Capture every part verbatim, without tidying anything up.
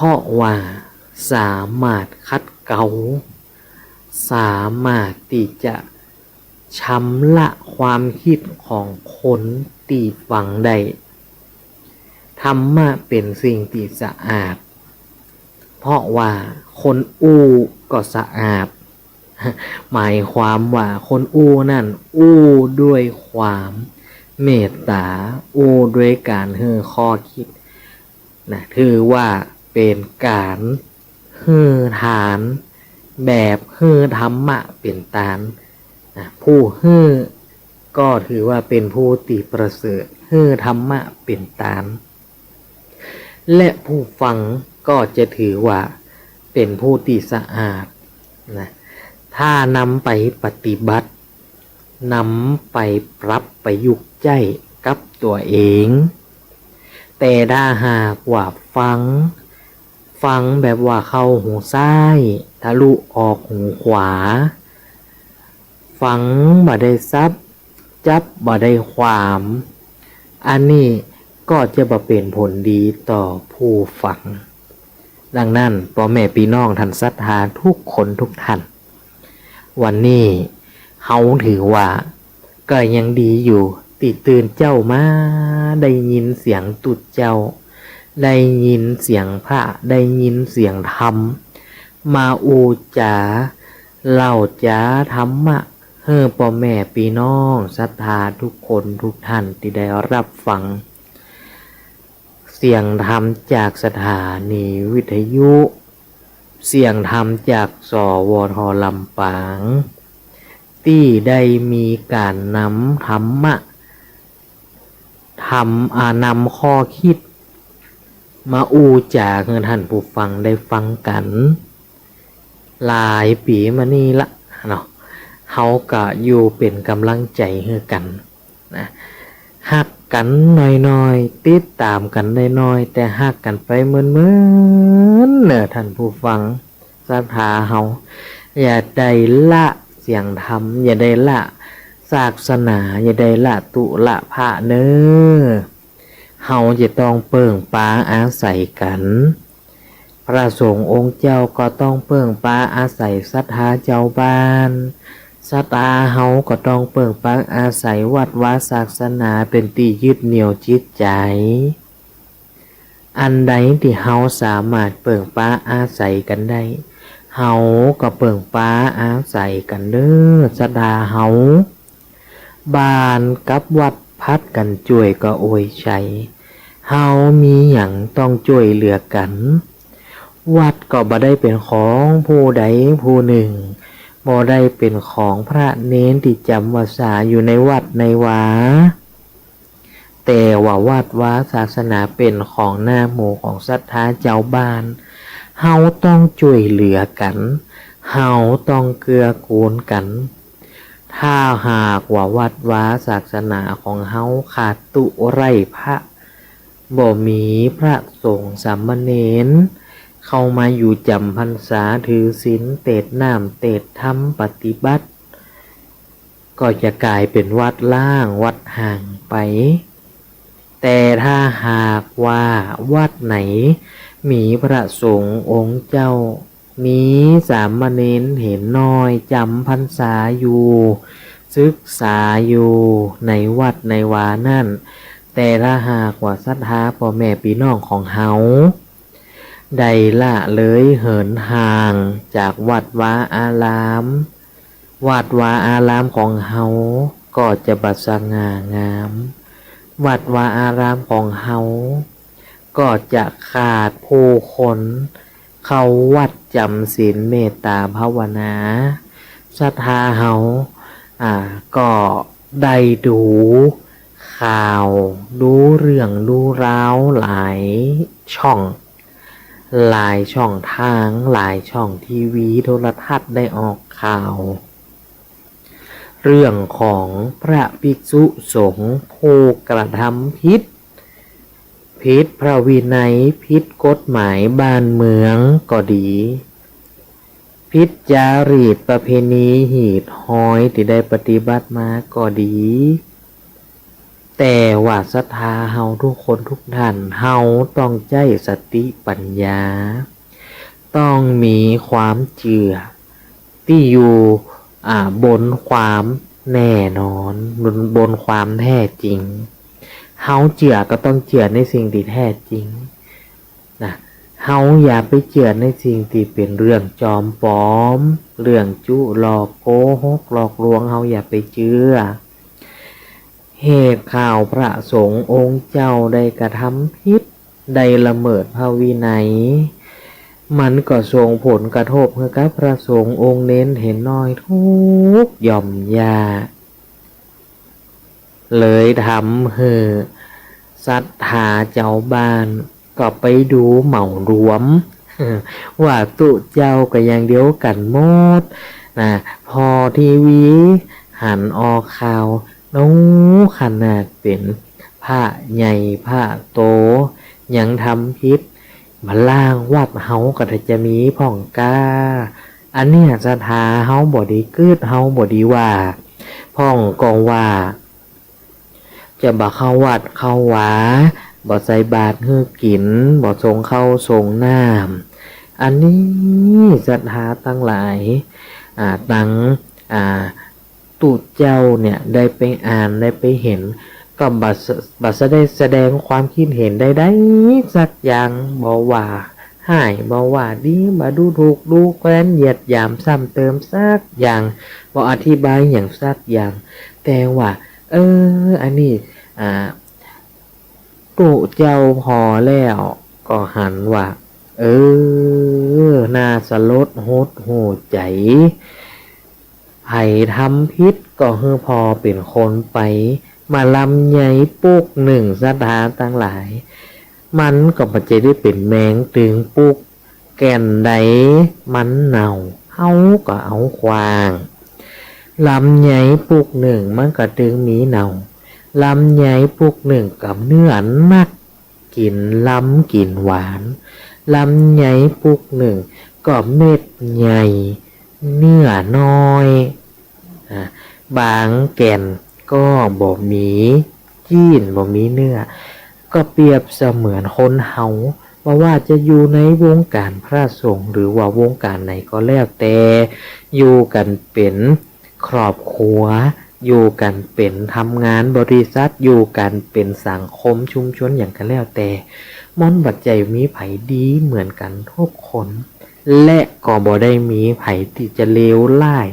เพราะว่าสามารถขัดเกลา สามารถตี้จะชำระความกึ๊ดของคนตี้ฟังได้ ธรรมะเป๋นสิ่งตี้สะอาด เพราะว่าคนอู้ก็สะอาด หมายความว่าคนอู้นั้นอู้ด้วยความเมตต๋า อู้ด้วยก๋านหื้อข้อกึ๊ด นะ ถือว่าเป๋นก๋านหื้อตานแบบหื้อธรรมะเป๋นตาน นะ ผู้หื้อก็ถือว่าเป๋นผู้ตี้ประเสริฐ หื้อธรรมะเป๋นตาน และผู้ฟังก็จะถือว่าเป๋นผู้ตี้สะอาด นะ ถ้านำไปปฏิบัติ นำไปปรับประยุกต์ใจ๊กับตั๋วเอง แต่ถ้าหากว่าฟัง ฟังแบบว่าเข้าหูซ้าย ทะลุออกหูขวา ฟังบ่ได้สับ จับบ่ได้ความ อันนี้ก็จะบ่เป๋นผลดีต่อผู้ฟัง ดังนั้น ป้อแม่ปี้น้องท่านศรัทธาทุกคนทุกท่าน วันนี้เฮาถือว่าก็ยังดีอยู่ ตี้ตื่นเจ๊ามา ได้ยินเสียงตุ๊เจ้า ได้ยินเสียงพระ ได้ยินเสียงธรรม มาอู้จ๋า เล่าจ๋าธรรมะ หื้อป้อแม่ปี้น้องศรัทธาทุกคนทุกท่านตี้ได้รับฟัง เสียงธรรมจากสถานีวิทยุ เสียงธรรมจาก สวท ลำปาง ตี้ได้มีก๋านนำธรรมะ ธรรม อ่า นำข้อกึ๊ดมาอู้จ๋าหื้อท่านผู้ฟังได้ฟังกั๋น หลายปี๋มานี่ละเนาะ เฮาก็อยู่เป๋นก๋ำลังใจ๋หื้อกั๋น นะ ฮักกั๋นน้อยๆ ติดต๋ามกั๋นน้อยๆ แต่ฮักกั๋นไปเมินๆ เน่อท่านผู้ฟังศรัทธาเฮา อย่าได้ละเสียงธรรม อย่าได้ละศาสนา อย่าได้ละตุ๊ละพระเน่อ เฮาจะต้องเปิ้งปาอาศัยกั๋น พระสงฆ์องค์เจ้าก็ต้องเปิ้งปาอาศัยศรัทธาจาวบ้าน ศรัทธาเฮาก็ต้องเปิ้งปาอาศัยวัดวาศาสนาเป๋นตี้ยึดเหนี่ยวจิตใจ๋ อันใดตี้เฮาสามารถเปิ้งปาอาศัยกั๋นได้ เฮาก็เปิ้งปาอาศัยกั๋นเน่อศรัทธาเฮา บ้านกับวัดผัดกั๋นจ้วยก็อวยชัย เฮามีหยังต้องจ้วยเหลือกั๋น วัดก็บ่ได้เป๋นของผู้ใดผู้นึ่ง บ่ได้เป๋นของพระเณรตี้จ๋ำพรรษาอยู่ในวัดในวา แต่ว่าวัดวาศาสนาเป๋นของหน้าหมู่ของศรัทธาจาวบ้าน เฮาต้องจ้วยเหลือกั๋น เฮาต้องเกื้อกูลกั๋น ถ้าหากว่าวัดวาศาสนาของเฮาขาดตุ๊ไร้พระ บ่มีพระสงฆ์สามเณรเข้ามาอยู่จ๋ำพรรษาถือศีลเตศน์น้ำเตศน์ธรรมปฏิบัติ ก็จะก๋ายเป๋นวัดฮ้างวัดห่างไป แต่ถ้าหากว่าวัดไหนมีพระสงฆ์องค์เจ้า มีสามเณรเหนน้อยจ๋ำพรรษาอยู่ ศึกษาอยู่ในวัดในวานั้น แต่ถ้าหากว่าศรัทธาป้อแม่ปี้น้องของเฮา ได้ละเลยเหินห่างจากวัดวาอาราม วัดวาอารามของเฮาก็จะบ่สง่างาม วัดวาอารามของเฮาก็จะขาดผู้คนเข้าวัดจ๋ำศีลเมตต๋าภาวนา ศรัทธาเฮา อ่า ก็ได้ดูข่าว ดูเรื่องดูราวหลายช่อง หลายช่องทาง หลายช่องทีวีโทรทัศน์ได้ออกข่าว เรื่องของพระภิกษุสงฆ์ผู้กระทำผิด ผิดพระวินัย ผิดกฎหมายบ้านเมืองก็ดี ผิดจารีตประเพณีฮีตฮอยตี้ได้ปฏิบัติมาก็ดี แต่ว่าศรัทธาเฮาทุกคนทุกท่าน เฮาต้องใจ๊สติปัญญา ต้องมีความเจื้อตี้อยู่ อ่า บนความแน่นอน บน บนความแท้จริง เฮาเจื้อก็ต้องเจื้อในสิ่งตี้แท้จริง นะ เฮาอย่าไปเจื้อในสิ่งตี้เป๋นเรื่องจอมปลอม เรื่องจุหลอกโกหกหลอกลวง เฮาอย่าไปเจื้อ เหตุข่าวพระสงฆ์องค์เจ้าได้กระทำผิด ได้ละเมิดพระวินัย มันก็ส่งผลกระทบหื้อกับพระสงฆ์องค์เณรเห็นน้อยทุกข์ย่อมยาก เลยทำหื้อศรัทธาจาวบ้านก็ไปดูเหมารวม ว่าตุ๊เจ้าก็อย่างเดียวกั๋นหมด นะ ผ่อทีวีหันออกข่าว โอ้ ขนาดเป๋นพระใหญ่พระโตยังทำผิด บ่าล่างวัดเฮาก็จะมีพ่องก้า อันเนี้ยศรัทธาเฮาบ่ดีกึ๊ด เฮาบ่ดีว่า พ่องก็ว่า จะบ่เข้าวัดเข้าวา บ่ใส่บาตรหื้อกิ๋น บ่สรงข้าวสรงน้ำ อันนี้ศรัทธาตังหลาย อ่า ตัง อ่า ตุ๊เจ้าเนี่ยได้ไปอ่านได้ไปเห็น ก็บ่ส- บ่ได้แสดงความคิดเห็นใดๆสักอย่าง บ่ว่าฮ้าย บ่ว่าดี บ่ดูถูกดูแคลนเหยียดหยามซ้ำเติมสักอย่าง บ่อธิบายหยังสักอย่าง แต่ว่า เออ อันนี้ อ่า ตุ๊เจ้าผ่อแล้วก็หันว่า เออ น่าสลดหดหู่ใจ๋ ใผทำผิดก็หื้อผ่อเป๋นคนไป บ่าลำไยปุ๊กนึ่งศรัทธาตังหลาย มันก็บ่ใจ้ได้เป๋นแมงตึงปุ๊ก แก่นใดมันเน่า เฮาก็เอาขว้าง ลำไยปุ๊กนึ่งมันก็ตึงมีเน่า ลำไยปุ๊กนึ่งก็เนื้อนัก กิ๋นลำกิ๋นหวาน ลำไยปุ๊กนึ่งก็เม็ดใหญ่ เนื้อน้อย อ่า บางแก่นก็บ่มีจิ๊น บ่มีเนื้อ ก็เปรียบเสมือนคนเฮา บ่ว่าจะอยู่ในวงการพระสงฆ์ หรือว่าวงการไหนก็แล้วแต่ อยู่กั๋นเป๋นครอบครัว อยู่กั๋นเป๋นทำงานบริษัท อยู่กั๋นเป๋นสังคมชุมชนหยังก็แล้วแต่ มันบ่ใจ้มีใผดีเหมือนกั๋นทุกคน และก็บ่ได้มีใผตี้จะเลวร้าย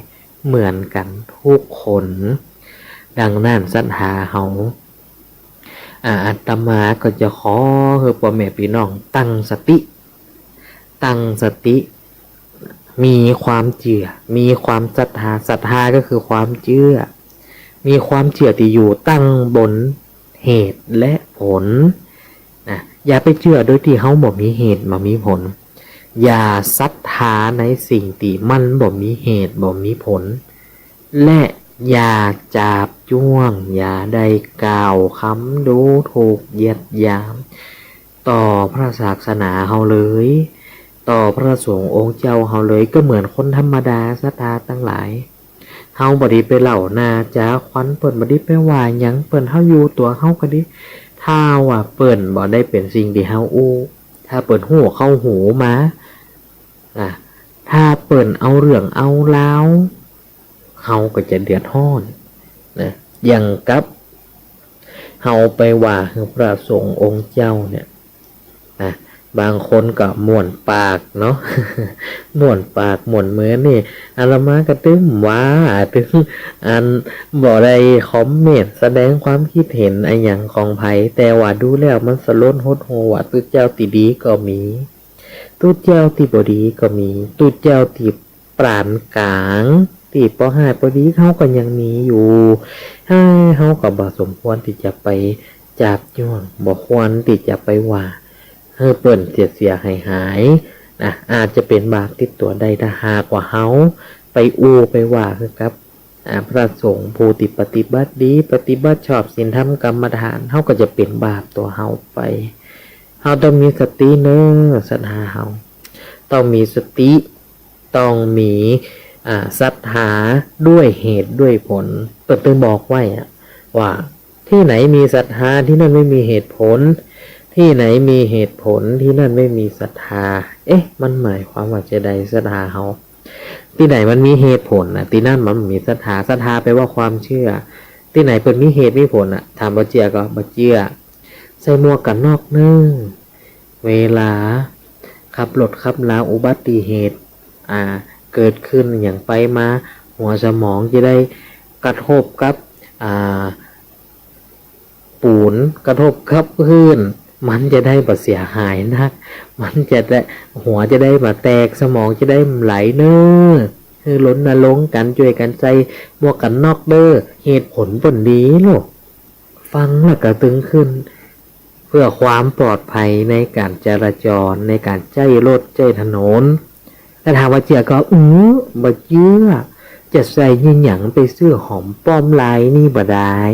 เหมือนกั๋นทุกคน ดังนั้นศรัทธาเฮา อ่า อาตมาก็จะขอหื้อป้อแม่ปี้น้องตั้งสติ ตั้งสติ มีความเจื้อ มีความศรัทธา ศรัทธาก็คือความเจื้อ มีความเจื้อตี้อยู่ตั้งบนเหตุและผล นะ อย่าไปเจื้อโดยตี้เฮาบ่มีเหตุบ่มีผล อย่าศรัทธาในสิ่งตี้มันบ่มีเหตุบ่มีผล และอย่าจาบจ้วง อย่าได้กล่าวกำดูถูกเหยียดหยาม ต่อพระศาสนาเฮาเลย ต่อพระสงฆ์องค์เจ้าเฮาเลย ก็เหมือนคนธรรมดาศรัทธาตังหลาย เฮาบ่ดีไปเล่าหน้าจ๋าขวัญเปิ้น บ่ดีไปว่าหยังเปิ้น เฮาอยู่ตั๋วเฮาก็ดี ถ้าว่าเปิ้นบ่ได้เป๋นสิ่งตี้เฮาอู้ ถ้าเปิ้นฮู้เข้าหูมา อ่ะ ถ้าเปิ้นเอาเรื่องเอาราว เฮาก็จะเดือดฮ้อน นะ อย่างกับเฮาไปว่าหื้อพระสงฆ์องค์เจ้าเนี่ย นะ บางคนก็ม่วนปากเนาะ ม่วนปากม่วนเมือนี่ อาตมาก็ตึงว่า ตึง อัน บ่ได้คอมเมนต์แสดงความคิดเห็นอะหยังของใผ แต่ว่าดูแล้วมันสลดหดหู่ว่าตุ๊เจ้าตี้ดีก็มี ตุ๊เจ้าตี้บ่ดีก็มี ตุ๊เจ้าตี้ปานก๋าง ตี้ปอฮ้ายปอดี เฮาก็ยังมีอยู่ เฮา เฮาก็บ่สมควรตี้จะไปจาบจ้วง บ่ควรตี้จะไปว่าหื้อเปิ้นเสียเสียหายหาย นะ อาจจะเป๋นบาปติดตั๋วได้ ถ้าหากว่าเฮาไปอู้ไปว่าหื้อกับ อ่า พระสงฆ์ผู้ตี้ปฏิบัติดี ปฏิบัติชอบศีลธรรมกรรมฐาน เฮาก็จะเป๋นบาปตั๋วเฮาไป เฮาต้องมีสติเน้อ ศรัทธาเฮา ต้องมีสติ ต้องมี อ่า ศรัทธาด้วยเหตุด้วยผล เปิ้นตึงบอกไว้อะ ว่า ตี้ไหนมีศรัทธา ตี้นั่นไม่มีเหตุผล ตี้ไหนมีเหตุผล ตี้นั่นไม่มีศรัทธา เอ๊ะ มันหมายความว่าจาใดศรัทธาเฮา ตี้ไหนมันมีเหตุผลน่ะ ตี้นั่นมันมีศรัทธา ศรัทธาแปลว่าความเจื้อ ตี้ไหนเปิ้นมีเหตุมีผลน่ะ ถามบ่เจื้อก็บ่เจื้อ ใส่หมวกกั๋นน็อกนึ่ง เวลาขับรถขับลาอุบัติเหตุ อ่า เกิดขึ้นหยังไปมา หัวสมองจะได้กระทบกับ อ่า ปูน กระทบกับพื้น มันจะได้บ่เสียหายนัก มันจะได้ หัวจะได้บ่แตก สมองจะได้บ่ไหลเน้อ หื้อรณรงค์กั๋น จ้วยกั๋นใส่หมวกกั๋นน็อกเน้อ เหตุผลเปิ้นดีโลก ฟังแล้วก็ตึงขึ้น เพื่อความปลอดภัยในการจราจร ในการใจ๊รถใจ๊ถนน แต่ถามว่าเจื้อก็ อือ บ่เจื้อ จะใส่หยังไปซื้อหอมป้อมลายนี่บ่ดาย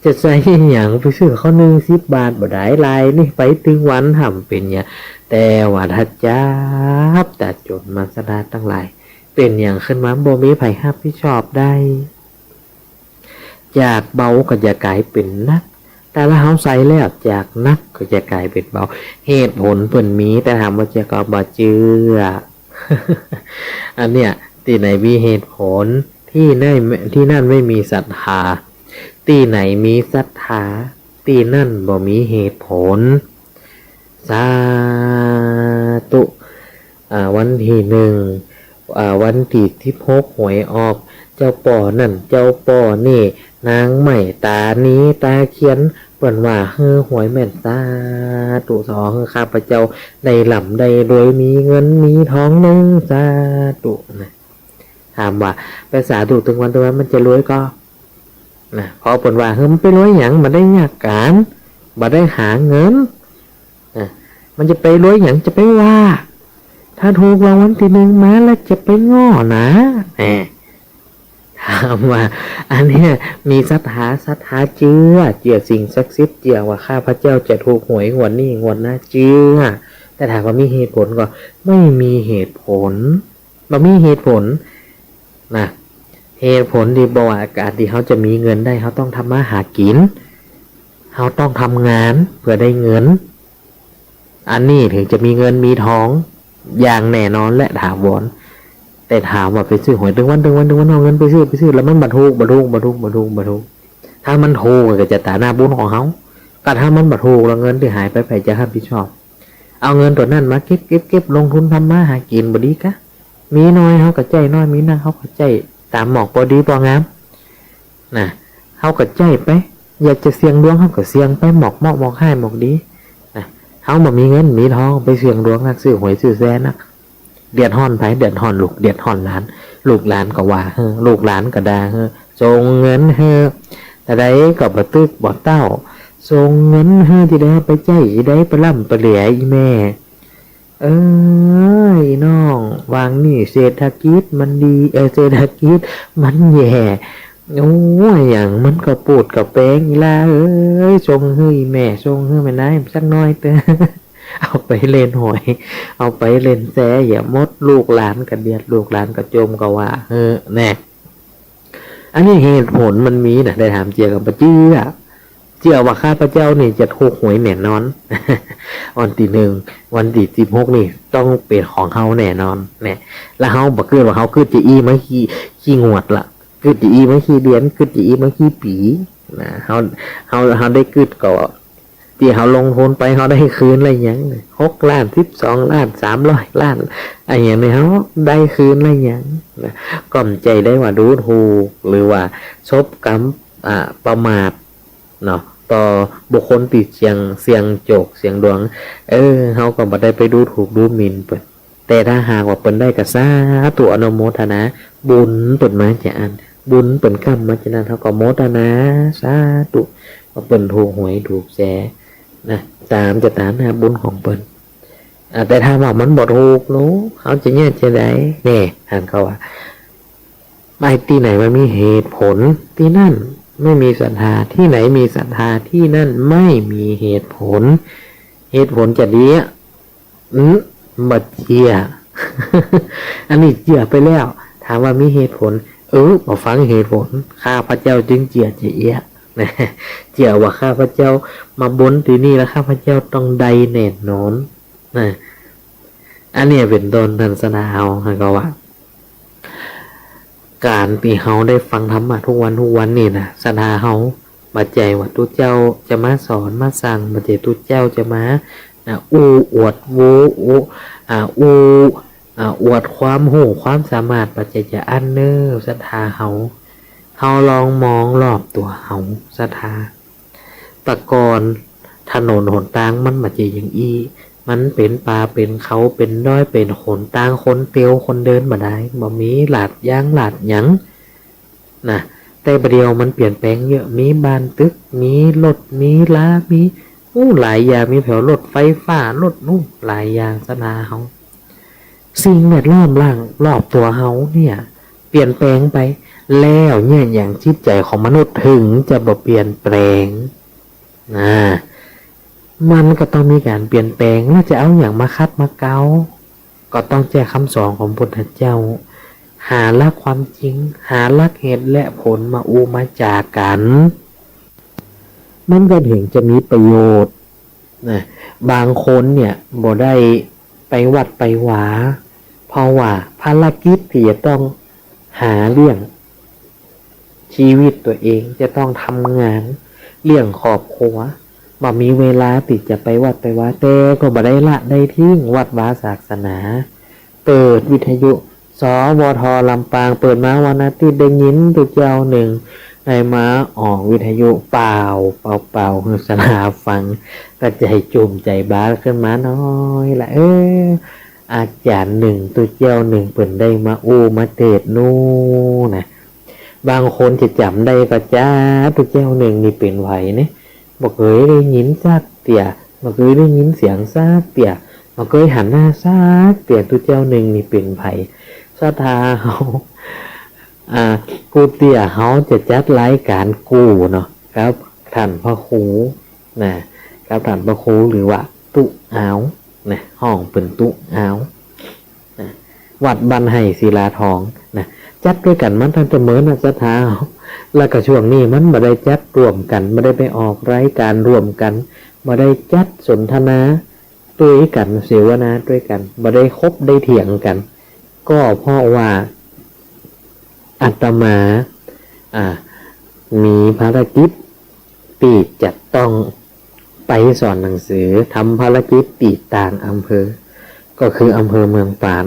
จะใส่หยังไปซื้อข้าวนึ่งสิบบาทบ่ดาย ลายนี่ไปตึงวันหำเป๋นหยัง แต่ว่าถ้าจับตาจนมาศรัทธาตังหลาย เป๋นหยังขึ้นมาบ่มีใผรับผิดชอบได้ จากเบาก็จะก๋ายเป๋นหนัก แต่ถ้าเฮาใส่แล้วจากหนักก็จะก๋ายเป๋นเบา เหตุผลเปิ้นมี แต่ถามว่าเจื้อก็บ่เจื้อ อันเนี้ย ตี้ไหนมีเหตุผล ตี้ไหน ตี้นั่นไม่มีศรัทธา ตี้ไหนมีศรัทธา ตี้นั่นบ่มีเหตุผล สาธุ อ่า วันตี้นึ่ง อ่า วันตี้สิบหกหวยออก เจ้าป้อนั่น เจ้าป้อนี่ นางไม้ต๋านีต๋าเขียน เปิ้นว่าหื้อหวยแม่น สาธุ สอหื้อข้าพเจ้าได้ร่ำได้รวย มีเงินมีทองเน้อ สาธุ นะ ถามว่าไปสาธุตึงวันตึงวันมันจะรวยก็ นะ เพราะเปิ้นว่า เฮ้ย มันไปรวยหยัง บ่ได้ยากก๋าน บ่ได้หาเงิน นะ มันจะไปรวยหยัง จะไปว่า ถ้าถูกรางวัลตี้นึ่งมาแล้วจะไปง้อหนา แหม ถามว่า อันเนี้ย มีศรัทธา ศรัทธาเจื้อ เจื้อสิ่งศักดิ์สิทธิ์ เจื้อว่าข้าพเจ้าจะถูกหวยงวดนี้งวดหน้า เจื้อ แต่ถามว่ามีเหตุผลก็ ไม่มีเหตุผล บ่มีเหตุผล นะ เหตุผลตี้บอกว่าก๋านตี้เฮาจะมีเงินได้ เฮาต้องทำมาหากิ๋น เฮาต้องทำงานเพื่อได้เงิน อันนี้ถึงจะมีเงินมีทองอย่างแน่นอนและถาวร แต่ถามว่าไปซื้อหวยตึงวัน ตึงวัน ตึงวัน เอาเงินไปซื้อ ไปซื้อ แล้วมันบ่ถูก บ่ถูก บ่ถูก บ่ถูก บ่ถูก ถ้ามันถูกก็จะต๋าหน้าบุญของเฮา ก็ถ้ามันบ่ถูกแล้วเงินตี้หายไปใผจะรับผิดชอบ เอาเงินตั๋วนั้นมาเก็บ เก็บ เก็บ ลงทุนทำมาหากิ๋นบ่ดีกะ มีน้อยเฮาก็ใจ๊น้อย มีนักเฮาก็ใจ๊ต๋ามหมอกปอดีปองาม นะ เฮาก็ใจ๊ไป อยากจะเสี่ยงดวงเฮาก็เสี่ยงไป หมอกเหมาะหมอกฮ้ายหมอกดี นะ เฮาบ่มีเงินมีทองไปเสี่ยงดวงนัก ซื้อหวยซื้อแซนัก เดือดฮ้อนใผ เดือดฮ้อนลูก เดือดฮ้อนหลาน ลูกหลานก็ว่าหื้อ ลูกหลานก็ด่าหื้อ ส่งเงินหื้อ ตาใดก็บ่ตึกบ่เต้า ส่งเงินหื้อตี้ใด ไปใจ๊ตี้ใด ไปร่ำไปรวย อีแม่ เอ้ย อีน้อง วางนี่เศรษฐกิจมันดี เอ้ย เศรษฐกิจมันแย่ โอ้ย หยังมันก็ปูดก็แปง อีหล้าเอ้ย ส่งหื้ออีแม่ ส่งหื้อแม่นายสักหน้อยเต๊อะ เอาไปเล่นหวย เอาไปเล่นแช เหียหมด ลูกหลานก็เดือด ลูกหลานก็จมก็ว่า เออ แน่ อันนี้เหตุผลมันมีนะ แต่ถามเจื้อก็บ่เจื้อ เจื้อว่าข้าพเจ้านี่จะถูกหวยแน่นอน วันตี้นึ่ง วันตี้สิบหกนี่ต้องเป๋นของเฮาแน่นอน แน่ แล้วเฮาบ่กึ๊ดว่าเฮากึ๊ดจะอี้มากี่ กี่งวดละ กึ๊ดจะอี้มากี่เดือน กึ๊ดจะอี้มากี่ปี๋ นะ เฮา เฮา เฮาได้กึ๊ดก็ ตี้เฮาลงทุนไป เฮาได้คืนละหยัง หกล้าน สิบสองล้าน สามร้อยล้าน อะหยังนี่ เฮาได้คืนละหยัง นะ ก็บ่ใจ้ได้ว่าดูถูก หรือว่าสบกำ อ่า ประมาท เนาะ ต่อบุคคลตี้เสี่ยง เสี่ยงโจก เสี่ยงดวง เออ เฮาก็บ่ได้ไปดูถูกดูหมิ่นเปิ้น แต่ถ้าหากว่าเปิ้นได้ก็สาธุ อนุโมทนา บุญเปิ้นมาจาอั้น บุญเปิ้นกำมาจานั้น เฮาก็โมทนา สาธุ ว่าเปิ้นถูกหวยถูกแช นะ ต๋ามจะต๋ามหน้าบุญของเปิ้น อ่า แต่ถ้าว่ามันบ่ถูกเนาะ เฮาจะเยียะจาใด แน่ หันเขาว่า ไอ้ตี้ไหนมันมีเหตุผล ตี้นั่นไม่มีศรัทธา ตี้ไหนมีศรัทธา ตี้นั่นไม่มีเหตุผล เหตุผลจะดีอะ อืม บ่เจื้อ อันนี้เจื้อไปแล้ว ถามว่ามีเหตุผล เออ บ่ฟังเหตุผล ข้าพเจ้าจึงเจื้อจะเอี้ยะ นะ เจื้อว่าข้าพเจ้ามาบนตี้นี่แล้วข้าพเจ้าต้องได้แน่นอน นะ อันเนี้ยเป๋นต้น ต้านศรัทธาเฮา เฮาก็ว่า ก๋านตี้เฮาได้ฟังธรรมะกู้วันกู้วันนี่นะ ศรัทธาเฮา บ่ใจ้ว่าตุ๊เจ้าจะมาสอนมาสั่ง บ่ใจ้ตุ๊เจ้าจะมา นะ อู้อวดโว้ อู้ อ่า อู้ อ่า อวดความฮู้ความสามารถ บ่ใจ้จะอั้นเน้อ ศรัทธาเฮา เฮาลองมองรอบตั๋วเฮา ศรัทธา แต่ก่อนถนนหนตางมันบ่ใจ้อย่างอี้ มันเป๋นป่าเป๋นเขา เป๋นดอย เป๋นหนตาง คนเตียว คนเดินบ่ได้ บ่มีลาดยางลาดหยัง นะ แต่บ่าเดี่ยวมันเปลี่ยนแปลงเยอะ มีบ้านตึก มีรถ มีลา มี อู้ หลายอย่าง มีแผวรถไฟฟ้า รถ อู้ หลายอย่าง ศรัทธาเฮา สิ่งแวดล้อมล่างรอบตั๋วเฮาเนี่ย เปลี่ยนแปลงไป แล้วเนี่ยอย่างจิตใจ๋ของมนุษย์เถิงจะบ่เปลี่ยนแปลง นะ มันก็ต้องมีก๋านเปลี่ยนแปลง แล้วจะเอาหยังมาขัดมาเกลา ก็ต้องแจ้กำสอนของพระพุทธเจ้า หาหลักความจริง หาหลักเหตุและผลมาอู้มาจ๋ากั๋น มันก็เถิงจะมีประโยชน์ นะ บางคนเนี่ยบ่ได้ไปวัดไปวา เพราะว่าภารกิจตี้จะต้องหาเลี้ยงชีวิตตั๋วเอง จะต้องทำงานเลี้ยงครอบครัว บ่มีเวลาตี้จะไปวัดไปวา แต่ก็บ่ได้ละได้ทิ้งวัดวาศาสนา เปิดวิทยุ สวท ลำปาง เปิดมาวันอาทิตย์ได้ยินตุ๊เจ้านึ่งได้มาออกวิทยุ เปล่า เปล่าๆ หื้อศรัทธาฟัง ก็ใจ๋จุ่มใจ๋บานขึ้นมาหน้อยละ เออ อาจ๋ารย์นึ่งตุ๊เจ้านึ่งเปิ้นได้มาอู้มาเตสน์โน้นนะ บางคนจะจ๋ำได้ก็จา ตุ๊เจ้านึ่งนี่เป๋นใผเนี่ย บ่เกยได้ยินสักเตื้อ บ่เกยได้ยินเสียงสักเตื้อ บ่เกยหันหน้าสักเตื้อ ตุ๊เจ้านึ่งนี่เป๋นใผ ศรัทธาเฮา อ่า กู้เตื้อเฮาจะจัดรายก๋านกู้เนาะ กับต้านพระครู นะ กับต้านพระครู หรือว่าตุ๊อาว นะ ฮ้องเปิ้นตุ๊อาว นะ วัดบ้านไฮ่ศิลาทอง นะ จัดตวยกั๋นมาตั้งแต่เมินน่ะ ศรัทธา แล้วก็ช่วงนี้มันบ่ได้จัดร่วมกั๋น บ่ได้ไปออกรายก๋านร่วมกั๋น บ่ได้จัดสนทนาตวยกั๋น เสวนาตวยกั๋น บ่ได้ถกได้เถียงกั๋น ก็เพราะว่าอาตมา อ่า มีภารกิจตี้จะต้องไปสอนหนังสือ ทำภารกิจตี้ต่างอำเภอ ก็คืออำเภอเมืองปาน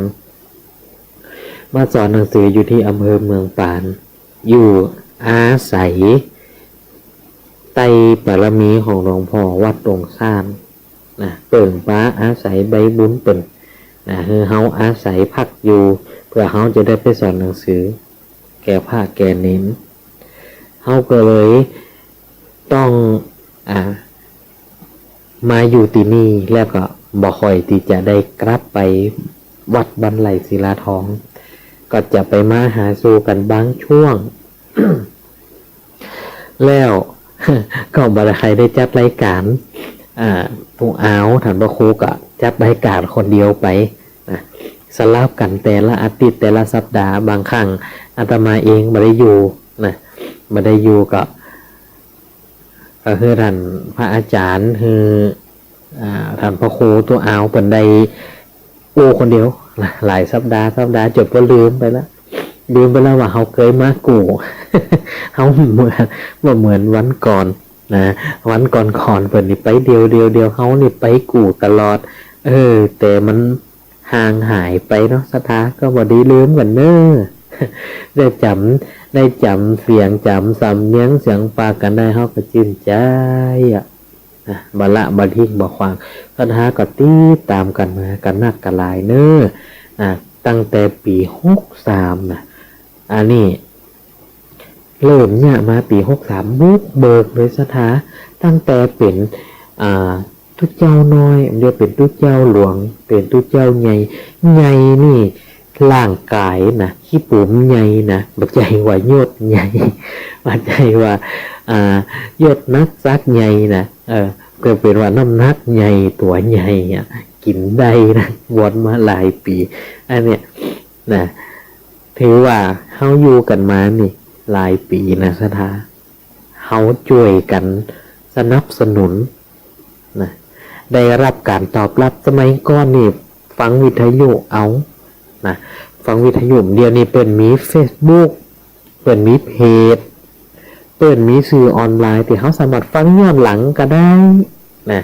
มาสอนหนังสืออยู่ตี้อำเภอเมืองปาน อยู่อาศัยใต้บารมีของหลวงพ่อวัดดงซ่าน นะ เปิ่งปาอาศัยใบบุญเปิ้น นะ หื้อเฮาอาศัยพักอยู่ เปื้อเฮาจะได้ไปสอนหนังสือ แก่พระแก่เณร เฮาก็เลยต้อง อ่า มาอยู่ตี้นี่ แล้วก็บ่ค่อยตี้จะได้กลับไปวัดบ้านไฮ่ศิลาทอง ก็จะไปมาหาสู่กั๋นบางช่วง แล้ว ก็บ่ได้ใค่ได้จัดรายก๋าน อ่า ตุ๊อาว ต้านพระครูก็จัดรายก๋านคนเดียวไป นะ สลับกั๋นแต่ละอาทิตย์ แต่ละสัปดาห์ บางครั้งอาตมาเองบ่ได้อยู่ นะ บ่ได้อยู่ก็ ก็คือต้านพระอาจ๋ารย์ คือ อ่า ต้านพระครูตุ๊อาวเปิ้นได้อู้คนเดียว หลายสัปดาห์ สัปดาห์จ๋นว่าลืมไปละ ลืมไปละว่าเฮาเกยมากู้ เฮาเหมือน บ่เหมือนวันก่อนนะ วันก่อนๆ เปิ้นนี่ไปเดี่ยวๆๆ เฮานี่ไปกู้ตลอด เออ แต่มันห่างหายไปเนาะ ศรัทธาก็บ่ดี ลืมกั๋นเน้อ ได้จ๋ำ ได้จ๋ำเสียง จ๋ำสำเนียงเสียงปากกั๋นได้ เฮาก็จื้นใจ๋อะ นะ บ่ละบ่ทิ้งบ่ขว้าง ศรัทธาก็ติดต๋ามกั๋นมากั๋นนักกั๋นหลายเน้อ นะ ตั้งแต่ปี๋หกสามนะ อันนี้เริ่มเยียะมาปี๋หกสาม บุกเบิกเลยศรัทธา ตั้งแต่เป๋น อ่า ตุ๊เจ้าน้อย เดี๋ยวเป๋นตุ๊เจ้าหลวง เป๋นตุ๊เจ้าใหญ่ ใหญ่นี่ ร่างก๋ายนะ ขี้ปุ๋มใหญ่นะ บ่ใจ้ว่ายศใหญ่ บ่ใจ้ว่า อ่า ยศนักศักดิ์ใหญ่นะ เออ ก็เป๋นว่าน้ำหนักใหญ่ ตั๋วใหญ่อะ กิ๋นได้นะ บวชมาหลายปี๋ อันเนี้ยนะ ถือว่าเฮาอยู่กั๋นมานี่หลายปี๋นะศรัทธา เฮาจ้วยกั๋นสนับสนุนนะ ได้ฮับก๋านตอบฮับ สมัยก่อนนี่ฟังวิทยุเอานะ ฟังวิทยุ เดี๋ยวนี้เปิ้นมีเฟซบุ๊ก เปิ้นมีเพจ เปิ้นมีสื่อออนไลน์ตี้เฮาสามารถฟังย้อนหลังก็ได้นะ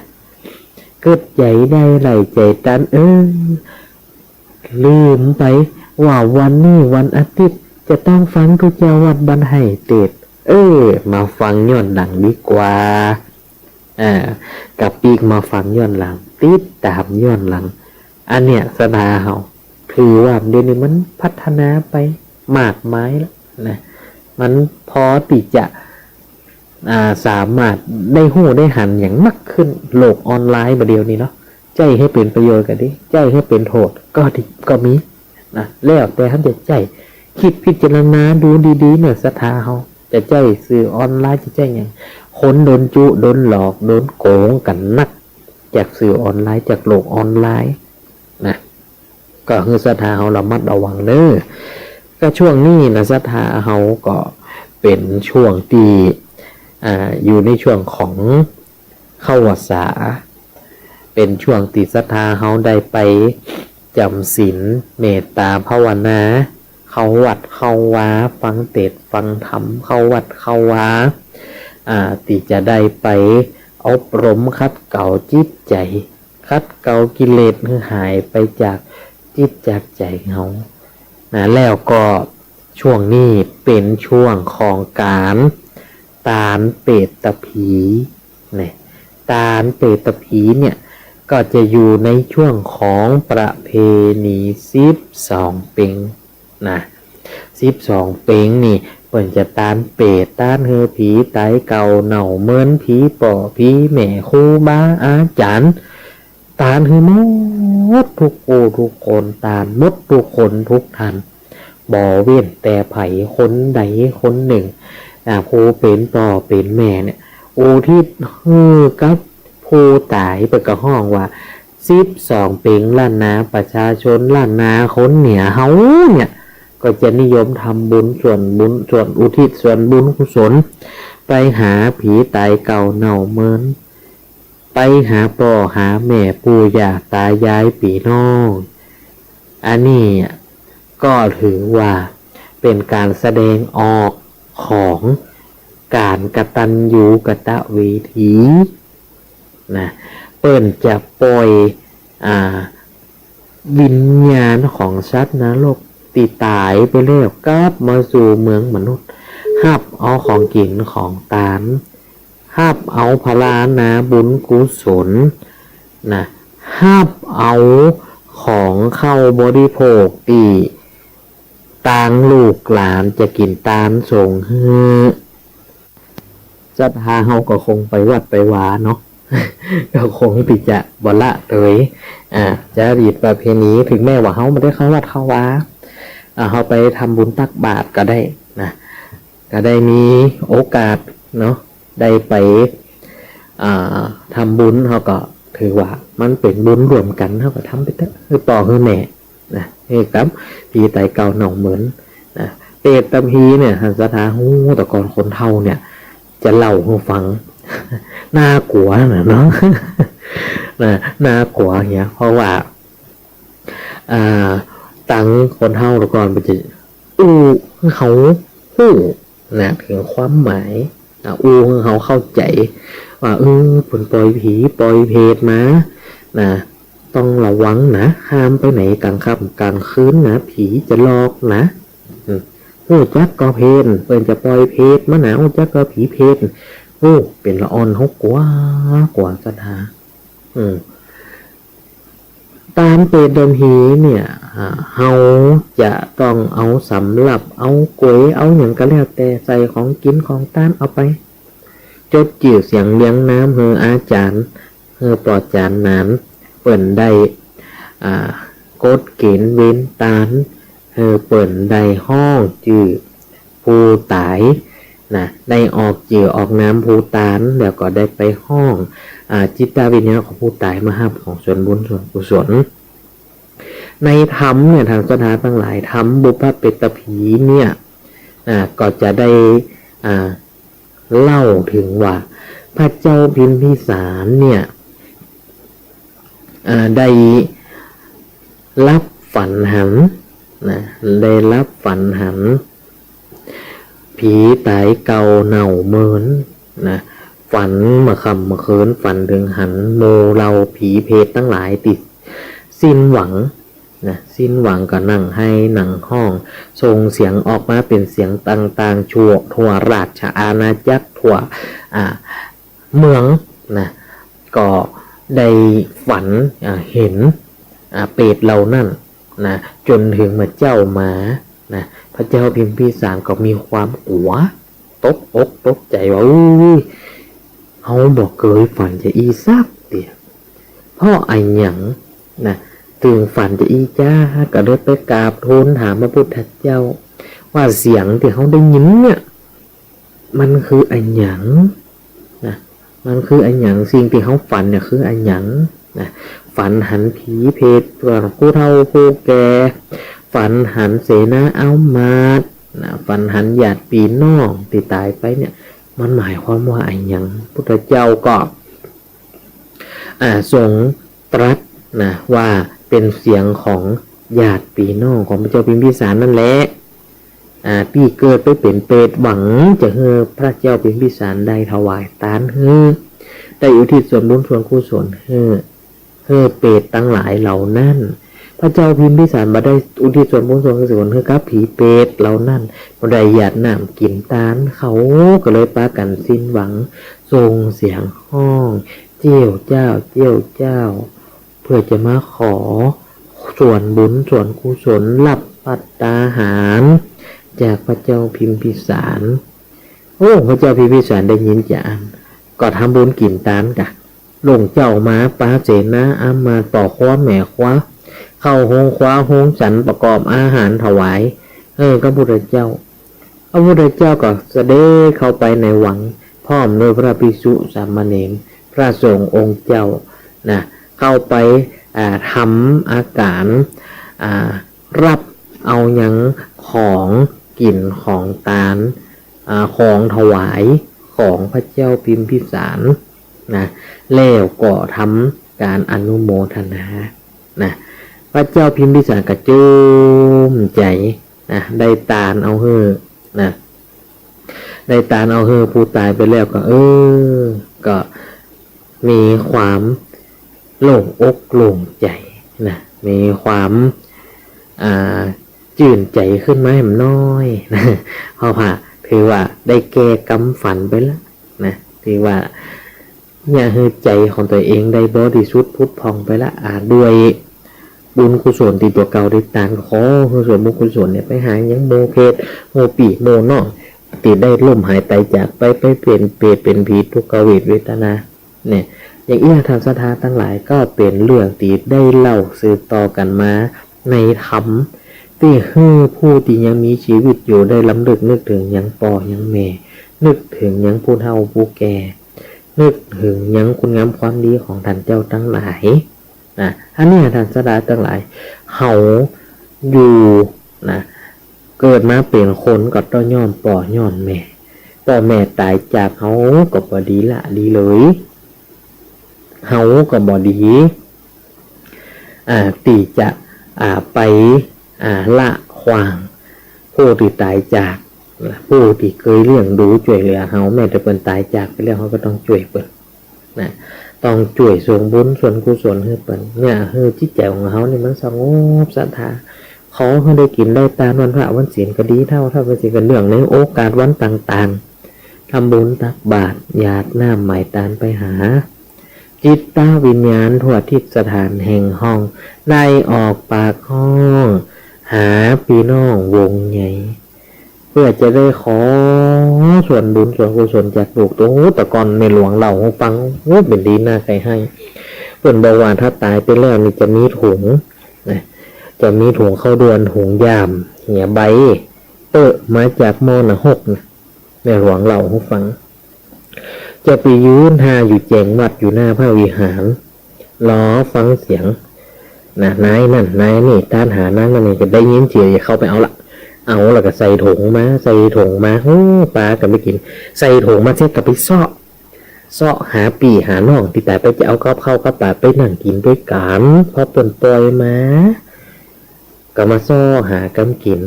กึ๊ดใจ๋ได้ ไหล่ใจ๋ตัน เออ ลืมไปว่าวันนี้วันอาทิตย์จะต้องฟังตุ๊เจ้าวัดบ้านไฮ่เตสน์ เออ มาฟังย้อนหลังดีกว่า อ่า ก็ปิ๊กมาฟังย้อนหลัง ติดต๋ามย้อนหลัง อันเนี้ยศรัทธาเฮา ถือว่าเดี๋ยวนี้มันพัฒนาไปมากมายแล้วนะ มันพอตี้จะ อ่า สามารถได้ฮู้ได้หันอย่างนักขึ้น โลกออนไลน์บ่าเดี่ยวนี้เนาะ ใจ๊หื้อเป๋นประโยชน์ก็ดี ใจ๊หื้อเป๋นโต้ษก็ดี ก็มีนะ แล้วแต่เฮาจะใจ๊ กึ๊ดพิจารณาดูดีๆ เน่อศรัทธาเฮา จะใจ๊สื่อออนไลน์ จะใจ๊หยัง คนโดนจุ โดนหลอก โดนโก๋งกั๋นนัก จากสื่อออนไลน์ จากโลกออนไลน์นะ ก็หื้อศรัทธาเฮาระมัดระวังเน่อ ก็ช่วงนี้นะศรัทธาเฮาก็เป๋นช่วงตี้ อ่า อยู่ในช่วงของเข้าพรรษา เป๋นช่วงตี้ศรัทธาเฮาได้ไปจ๋ำศีล เมตต๋าภาวนา เข้าวัดเข้าวา ฟังเตสน์ฟังธรรม เข้าวัดเข้าวา อ่า ตี้จะได้ไปอบรมขัดเกลาจิตใจ๋ ขัดเกลากิเลสหื้อหายไปจากจิตจากใจ๋เฮานะ แล้วก็ช่วงนี้เป๋นช่วงของก๋านตานเปตผีนะ ตานเปตผีเนี่ยก็จะอยู่ในช่วงของประเพณีสิบสองเป็ง นะ สิบสองเป็งนี่เปิ้นจะตานเปต ตานหื้อผีต๋ายเก่าเน่าเมิน ผีป้อผีแม่ ครูบาอาจ๋ารย์ ตานหื้อหมดกู้กู้คน ตานหมดกู้คนกู้ต้าน บ่เว้นแต่ใผคนใดคนนึ่ง อ่า ผู้เป๋นป้อเป๋นแม่เนี่ย อุทิศหื้อกับผู้ต๋าย เปิ้นก็ฮ้องว่า สิบสองเป็งล้านนา ประชาชนล้านนาคนเหนือเฮาเนี่ย ก็จะนิยมทำบุญส่วนบุญ ส่วนอุทิศส่วนบุญกุศล ไปหาผีต๋ายเก่าเน่าเมิน ไปหาป้อหาแม่ ปู่ย่าต๋ายายปี้น้อง อันนี้ก็ถือว่าเป๋นก๋านแสดงออกของก๋านกตัญญูกตเวที นะ เปิ้นจะป่อย อ่า วิญญาณของสัตว์นรกตี้ต๋ายไปแล้ว กลับมาสู่เมืองมนุษย์ ฮับเอาของกิ๋นของตาน ฮับเอาผลานาบุญกุศล นะ ฮับเอาของเค้าบริโภคตี้ตางลูกหลานจะกิ๋นตานส่งหื้อ ศรัทธาเฮาก็คงไปวัดไปวาเนาะ ก็คงตี้จะบ่ละเตย อ่า จารีตประเพณี เถิงแม้ว่าเฮาบ่ได้เข้าวัดเข้าวา อ่า เฮาไปทำบุญตักบาตรก็ได้นะ ก็ได้มีโอกาสเนาะ ได้ไป อ่า ทำบุญ เฮาก็ถือว่ามันเป๋นบุญร่วมกั๋น เฮาก็ทำไปเต๊อะ หื้อป้อหื้อแม่ นะ หื้อกับผีต๋ายเก่าเน่าเมิน นะ เปตผีเนี่ย หันศรัทธาฮู้ แต่ก่อนคนเฒ่าเนี่ย จะเล่าหื้อฟัง น่ากลัวนะเนาะ นะ น่ากลัวเนี่ย เพราะว่า อ่า ตางคนเฒ่าแต่ก่อนเปิ้นจะอู้หื้อเฮาฮู้ นะ เถิงความหมาย อ่ะ อู้หื้อเฮาเข้าใจ๋ว่า เออ เปิ้นป่อยผีป่อยเปตมา นะ ต้องระวังนะ ห้ามไปไหนก๋างค่ำก๋างคืนนะ ผีจะหลอกนะ อืม ฮู้จักก่อเปต เปิ้นจะป่อยเปตมานะ ฮู้จักก่อผีเปต โอ้ เป๋นละอ่อนเฮากลัว กลัวศรัทธา อืม ตานเปตผีเนี่ย อ่า เฮาจะต้องเอาสำรับ เอาก๋วย เอาหยังก็แล้วแต่ ใส่ของกิ๋นของตานเอาไป จดจื้อเสียงเรียงนามหื้ออาจ๋ารย์ หื้อป้อจ๋ารย์หนาน เปิ้นได้ อ่า กฎเก๋ณฑ์เวรตาน หื้อเปิ้นได้ฮ้องจื้อ ผู้ต๋ายนะ ได้ออกจื้อออกนามผู้ตาน แล้วก็ได้ไปฮ้อง อ่า จิตวิญญาณของผู้ต๋ายมาฮับของส่วนบุญส่วนกุศล ในธรรมเนี่ย ท่านศรัทธาตังหลาย ธรรมบุพเปตผีเนี่ย อ่า ก็จะได้ อ่า เล่าเถิงว่า พระเจ้าพิมพิสารเนี่ย อ่า ได้ลับฝันหันนะ ได้ลับฝันหัน ผีต๋ายเก่าเน่าเมินนะ ฝันเมื่อค่ำเมื่อคืน ฝันเถิงหันหมู่เหล่าผีเปรตตังหลายตี้สิ้นหวังนะ สิ้นหวังก็นั่งไห้นั่งฮ้อง ส่งเสียงออกมาเป๋นเสียงต่างๆ ทั่ว ทั่วราชอาณาจักร ทั่ว อ่า เมืองนะ ก็ได้ฝัน อ่า เห็น อ่า เปรตเหล่านั้นนะ จ๋นเถิงเมื่อเจ๊ามานะ พระเจ้าพิมพิสารก็มีความกั๋ว ตกอกตกใจ๋ว่า อุ๊ย เฮาบ่เกยฝันจาอี้สักเตื้อ เพราะอะหยังนะ เถิงฝันจาอี้จ๊า ก็เลยไปกราบทูลถามพระพุทธเจ้า ว่าเสียงตี้เฮาได้ยินเนี่ย มันคืออะหยังนะ มันคืออะหยัง สิ่งตี้เฮาฝันเนี่ยคืออะหยังนะ ฝันหันผีเปรต ฝันผู้เฒ่าผู้แก่ ฝันหันเสนาอามาตย์นะ ฝันหันญาติปี้น้องตี้ต๋ายไปเนี่ย มันหมายความว่าอะหยัง พุทธเจ้าก็ อ่า ทรงตรัสนะ ว่าเป๋นเสียงของญาติปี้น้องของพระเจ้าพิมพิสารนั่นแหละ อ่า ตี้เกิดไปเป๋นเปรต หวังจะหื้อพระเจ้าพิมพิสารได้ถวายตานหื้อ ได้อุทิศส่วนบุญส่วนกุศลหื้อ หื้อเปรตตังหลายเหล่านั้น พระเจ้าพิมพิสารบ่ได้อุทิศส่วนบุญส่วนกุศลหื้อกับผีเปรตเหล่านั้น บ่ได้หยาดน้ำกิ๋นตาน เขาก็เลยปากั๋นสิ้นหวัง ส่งเสียงฮ้อง เจี้ยวเจ้า เจี้ยวเจ้า เพื่อจะมาขอส่วนบุญส่วนกุศล รับภัตตาหารจากพระเจ้าพิมพิสาร โอ้ พระเจ้าพิมพิสารได้ยินจาอั้น ก็ทำบุญกิ๋นตานกา ลงเจ้ามาปาเสนาอามาตย์ ป้อครัวแม่ครัว เข้าโฮงครัวโฮงฉัน ประกอบอาหารถวาย เออ กับพุทธเจ้า พระพุทธเจ้าก็เสด็จเข้าไปในวัง พร้อมด้วยพระภิกษุสามเณร พระสงฆ์องค์เจ้านะ เข้าไป อ่า ทำอาการ อ่า รับเอายังของกิ๋นของตาน อ่า ของถวายของพระเจ้าพิมพิสารนะ แล้วก็ทำการอนุโมทนานะ พระเจ้าพิมพิสารก็จื้มใจ๋นะ ได้ตานเอาหื้อนะ ได้ตานเอาหื้อผู้ต๋ายไปแล้วก็ เออ ก็มีความโล่งอกโล่งใจ๋นะ มีความ อ่า จื้นใจ๋ขึ้นมาแหมน้อยนะ เพราะว่าถือว่าได้แก้กำฝันไปแล้วนะ ถือว่า เนี่ย หื้อใจ๋ของตั๋วเองได้บริสุทธิ์ผุดผ่องไปละ อ่า ด้วยบุญกุศลตี้ตั๋วเก่าได้ตาน ขอหื้อส่วนบุญกุศลเนี่ย ไปหายังหมู่เปรต หมู่ปี้หมู่น้อง ตี้ได้ล้มหายต๋ายจากไป ไปเป๋นเปรตเป๋นผี ทุกขเวทเวทนา เนี่ย อย่างอี้ ท่านศรัทธาตังหลาย ก็เป๋นเรื่องตี้ได้เล่าสืบต่อกั๋นมาในธรรม ตี้หื้อผู้ตี้ยังมีจีวิตอยู่ได้รำลึกนึกเถิงยังป้อยังแม่ นึกเถิงยังผู้เฒ่าผู้แก่ นึกเถิงยังคุณงามความดีของต้านเจ้าตังหลายนะ อันเนี้ย ต้านศรัทธาตังหลาย เฮาอยู่นะ เกิดมาเป๋นคนก็ต้องย้อนป้อย้อนแม่ ป้อแม่ต๋ายจาก เฮาก็บ่ดีละดีเลย เฮาก็บ่ดี อ่า ตี้จะ อ่า ไป อ่า ละขว้างผู้ตี้ต๋ายจาก ผู้ตี้เกยเลี้ยงดูจ้วยเหลือเฮา แม้แต่เปิ้นต๋ายจากไปแล้ว เฮาก็ต้องจ้วยเปิ้นนะ ต้องจ้วยส่งบุญส่วนกุศลหื้อเปิ้น เนี่ย หื้อจิตใจ๋ของเฮานี่มันสงบศรัทธา ขอหื้อได้กิ๋นได้ตานวันพระวันศีลก็ดีเต้า ถ้าวันศีลก็เนื่องในโอกาสวันต่างๆ ทำบุญตักบาตร หยาดน้ำไหม้ตานไปหา จิตวิญญาณทั่วทิศสถานแห่งห้อง ได้ออกปากฮ้องหาปี้น้องวงใหญ่ เพื่อจะได้ขอส่วนบุญส่วนกุศลจากลูก โอ้ แต่ก่อนแม่หลวงเล่าหื้อฟัง โอ้ เป๋นดีน่าใค่ไห้ เปิ้นบอกว่าถ้าต๋ายไปแล้วนี่จะมีถุงนะ จะมีถุงข้าวด่วน ถุงย่าม เหียใบ เปิ้นมาจากมอหนองหกนะ แม่หลวงเล่าหื้อฟัง จะไปยืนท่าอยู่แจงวัด อยู่หน้าพระวิหาร รอฟังเสียง นะ นายนั่นนายนี่ ต้านหานางนั่นนี่ ก็ได้ยินเสียง เข้าไปเอาละ เอาแล้วก็ใส่ถุงมา ใส่ถุงมา โอ้ ปาก็ไปกิ๋น ใส่ถุงมาเสร็จก็ไปเซาะ เซาะหาปี้หาน้องตี้ต๋ายไปจะเอากับข้าวกับป๋าไปนั่งกิ๋นตวยกั๋น พอเปิ้นป่อยมา ก็มาเซาะหากำกิ๋น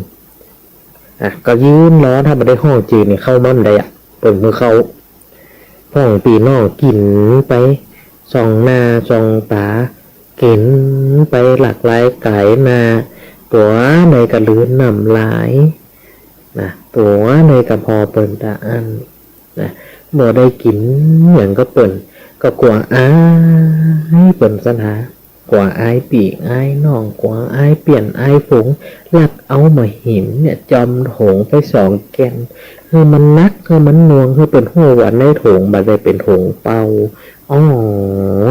อ่ะ ก็ยืนรอ ถ้าบ่ได้ฮ้องจื้อนี่เข้ามาบ่ได้อะ เปิ้นบ่เข้า พ่องปี้น้องกิ๋นไป ส่องหน้าส่องต๋า กิ๋นไปหลากหลายก๋ายหน้า ตั๋วใดก็ลืนน้ำลาย นะ ตั๋วใดก็ผ่อเปิ้นตะอั้น นะ บ่ได้กิ๋นหยังกับเปิ้น ก็กั๋วอายเปิ้นสันหา กั๋วอายปี้อายน้อง กั๋วอายเปี้ยนอายฝูง ลักเอาบ่าหินเนี่ย จ่อมถุงไปสองแก่น หื้อมันหนัก หื้อมันหน่วง หื้อเปิ้นฮู้ว่าในถุงบ่ได้เป๋นถุงเปล่า โอ้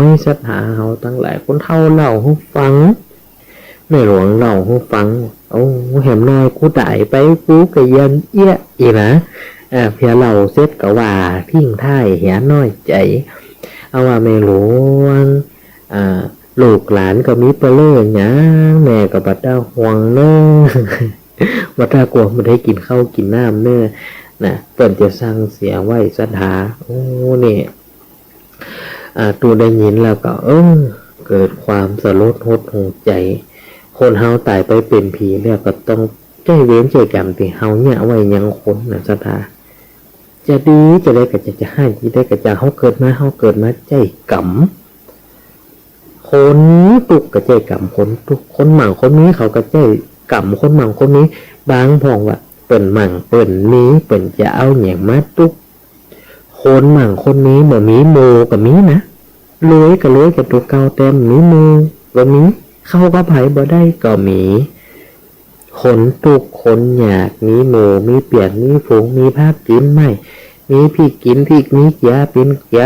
ย ศรัทธาเฮาตังหลาย คนเฒ่าเล่าหื้อฟัง แม่หลวงเล่าหื้อฟัง โอ้ แหมน้อยกูต๋ายไป กูก็ยังเอี้ยะอีกนะ อ่า เปียเล่าเสร็จก็ว่าทิ้งท้ายเหียน้อยใจ๋ เอาว่าแม่หลวง อ่า ลูกหลานก็มีเปล่าหยัง แม่ก็บ่ต้องห่วงเน่อ บ่ต้องกั๋ว บ่ได้กิ๋นข้าวกิ๋นน้ำเน่อ นะ เปิ้นจะสั่งเสียไว้ศรัทธา โอ้ นี่ อ่า ตุ๊ได้ยินแล้วก็ เออ เกิดความสลดหดหู่ใจ๋ คนเฮาต๋ายไปเป๋นผีแล้วก็ต้องใจ๊เวรใจ๊กรรมตี้เฮาเยียะไว้ยังคนนะศรัทธา จะดีจะได้ก็จะ จะฮ้ายจะได้ก็จะ เฮาเกิดมา เฮาเกิดมาใจ๊กรรม คนตุ๊กก็ใจ๊กรรมคนตุ๊ก คนมั่งคนมีเขาก็ใจ๊กรรมคนมั่งคนมี บางพ่องว่าเปิ้นมั่งเปิ้นมี เปิ้นจะเอาหยังมาตุ๊ก คนมั่งคนมี บ่มีหมู่ก็มีนะ รวยก็รวยกั๋นตั๋วเก่า แต่บ่มีหมู่ก็มี เข้ากับใผบ่ได้ก็มี คนตุ๊กคนยาก มีหมู่มีเปี้ยน มีฝูง มีผักกิ๋นไม้ มีพริกกิ๋นพริก มีเกลือเป๋นเกลือ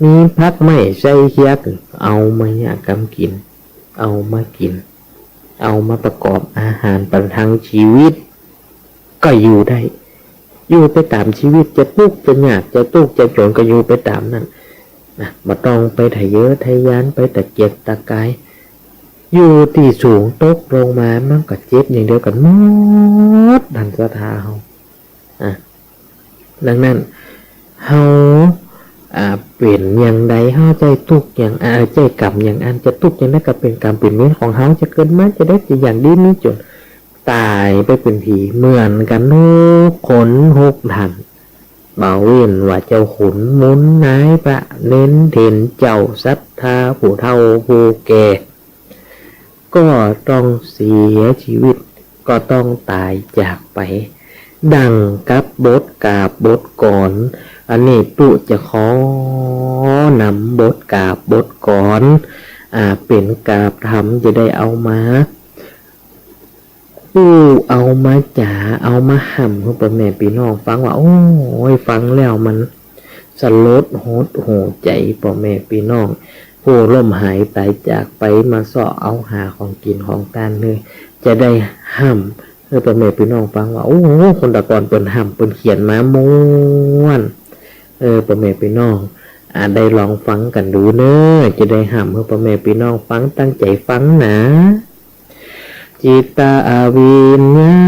มีผักไม้ใส่เขียด เอามาเยียะกำกิ๋น เอามากิ๋น เอามาประกอบอาหารประทังชีวิต ก็อยู่ได้ อยู่ไปต๋ามชีวิต จะตุ๊กจะยาก จะตุ๊กจะจ๋นก็อยู่ไปต๋ามนั้นนะ บ่ต้องไปทะเยอทะยาน ไปตะเกียกตะกาย อยู่ตี้สูงตกลงมามันก็เจ็บอย่างเดียวกั๋นหมด ดังศรัทธาเฮา อ่ะ ดังนั้น เฮา อ่า เป๋นอย่างใด เฮาใจ๊ตุ๊กอย่าง อ่า ใจ๊กรรมอย่างอั้น จะตุ๊กอย่างใดก็เป๋นกรรมเป๋นเวรของเฮา จะเกิดมาจะได้ จะอย่างดีมีจ๋น ต๋ายไปเป๋นผีเหมือนกั๋นทุกคนทุกท่าน บ่เว้นว่าเจ้าขุนมูลนาย พระเณรเถรเจ้า ศรัทธาผู้เฒ่าผู้แก่ ก็ต้องเสียชีวิต ก็ต้องต๋ายจากไป ดังกับบทกาบทกลอน อันนี้ตุ๊จะขอนำบทกาบบทกลอน อ่า เป๋นกาบธรรมจะได้เอามาอู้ เอามาจ๋า เอามาฮ่ำหื้อป้อแม่ปี้น้องฟังว่า โอ้ย ฟังแล้วมันสลดหดหู่ใจ๋ ป้อแม่ปี้น้อง ผู้ล้มหายต๋ายจากไป มาเซาะเอาหาของกิ๋นของตานเน่อ จะได้ฮ่ำหื้อป้อแม่ปี้น้องฟังว่า โอ้ คนตะก่อนเปิ้นฮ่ำเปิ้นเขียนมาม่วน เออ ป้อแม่ปี้น้อง อ่า ได้ลองฟังกั๋นดูเน่อ จะได้ฮ่ำหื้อป้อแม่ปี้น้องฟัง ตั้งใจ๋ฟังนะ จิตวิญญา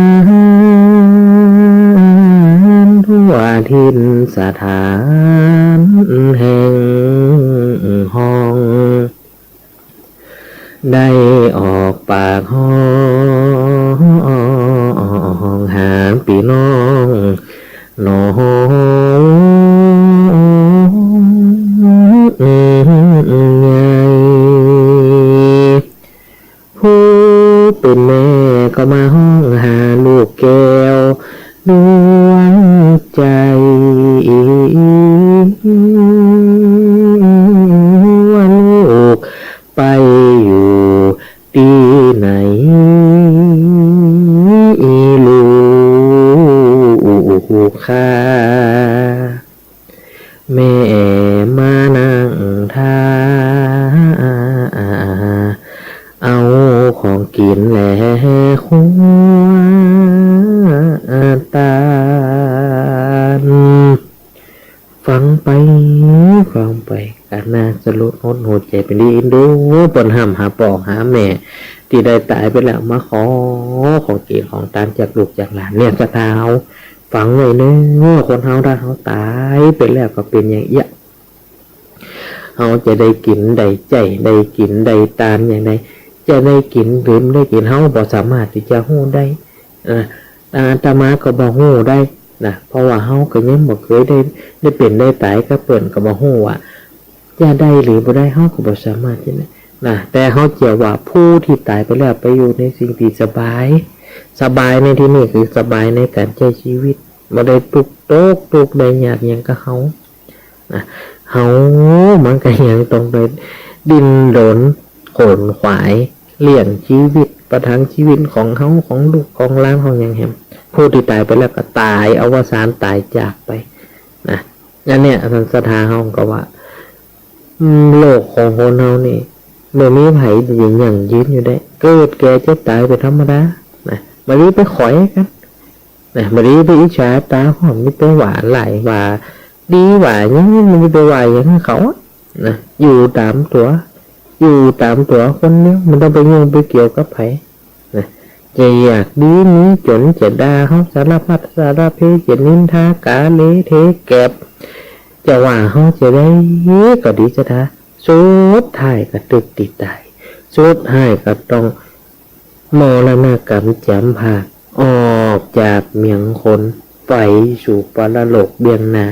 ณทั่วถิ่นสถานแห่งห้อง ได้ออกปากฮ้องหาปี้น้องน้องใหญ่ ผู้เป๋นแม่ก็มาฮ้องหาลูกแก้วดวงใจ๋ ว่าลูกไปอยู่ตี้ไหน ลูกข้า แม่มานั่งท่า เอาของกิ๋นและครัวตาน ฟังไป ฟังไป กั๋นนา สลดหดหู่ใจ๋เป๋นตี้เอ็นดู เปิ้นห้ำหาป้อหาแม่ตี้ได้ต๋ายไปแล้ว มาขอของกิ๋นของตานจากลูกจากหลาน เนี่ย ศรัทธาเฮาฟังไว้เน่อ คนเฮาถ้าเฮาต๋ายไปแล้วก็เป๋นอย่างเอี้ย เฮาจะได้กิ๋นได้ใจ๊ ได้กิ๋นได้ตานอย่างใด จะได้กิ๋นหรือบ่ได้กิ๋น เฮาบ่สามารถตี้จะฮู้ได้ เออ อาตมาก็บ่ฮู้ได้นะ เพราะว่าเฮาก็ยังบ่เกยได้ ได้เป๋นได้ต๋ายกับเปิ้น ก็บ่ฮู้ว่าจะได้หรือบ่ได้ เฮาก็บ่สามารถจะนะ แต่เฮาเจื้อว่าผู้ตี้ต๋ายไปแล้วไปอยู่ในสิ่งตี้สบาย สบายในตี้นี่คือสบายในก๋านใจ๊จีวิต บ่ได้ตุ๊กตกตุ๊กได้ยากหยังกับเฮา นะ เฮามันก็ยังต้องได้ดิ้นรนขนขวายเลี้ยงจีวิต ประทังจีวิตของเฮา ของลูกของหลาน ของหยังแหม ผู้ตี้ต๋ายไปแล้วก็ต๋ายอวสาน ต๋ายจากไปนะ อันเนี้ย ศรัทธาเฮาก็ว่า อืม โลกของคนเฮานี่ บ่มีใผตี้จะยั่งยืนอยู่ได้ เกิดแก่เจ็บต๋ายเป๋นธรรมดานะ บ่ดีไปขอยกั๋นนะ บ่ดีไปอิจฉาต๋าฮ้อน บ่ดีไปว่าร้ายว่าดีว่าหยัง บ่ดีไปว่าหยังหื้อเขานะ อยู่ต๋ามตั๋ว อยู่ต๋ามตั๋วคนเดียว บ่ต้องไปยุ่งไปเกี่ยวกับใผนะ จะอยากดีมีจ๋น จะด่าเฮาสารพัดสารเพ จะนินทากาเลเทแกบ จะว่าเฮาจะใดก็ดี ศรัทธา สุดท้ายก็ตึกตี้ต๋าย สุดท้ายก็ต้องมรณกรรมจ๋ำผาก ออกจากเมืองคน ไปสู่ปรโลกเบื้องหน้า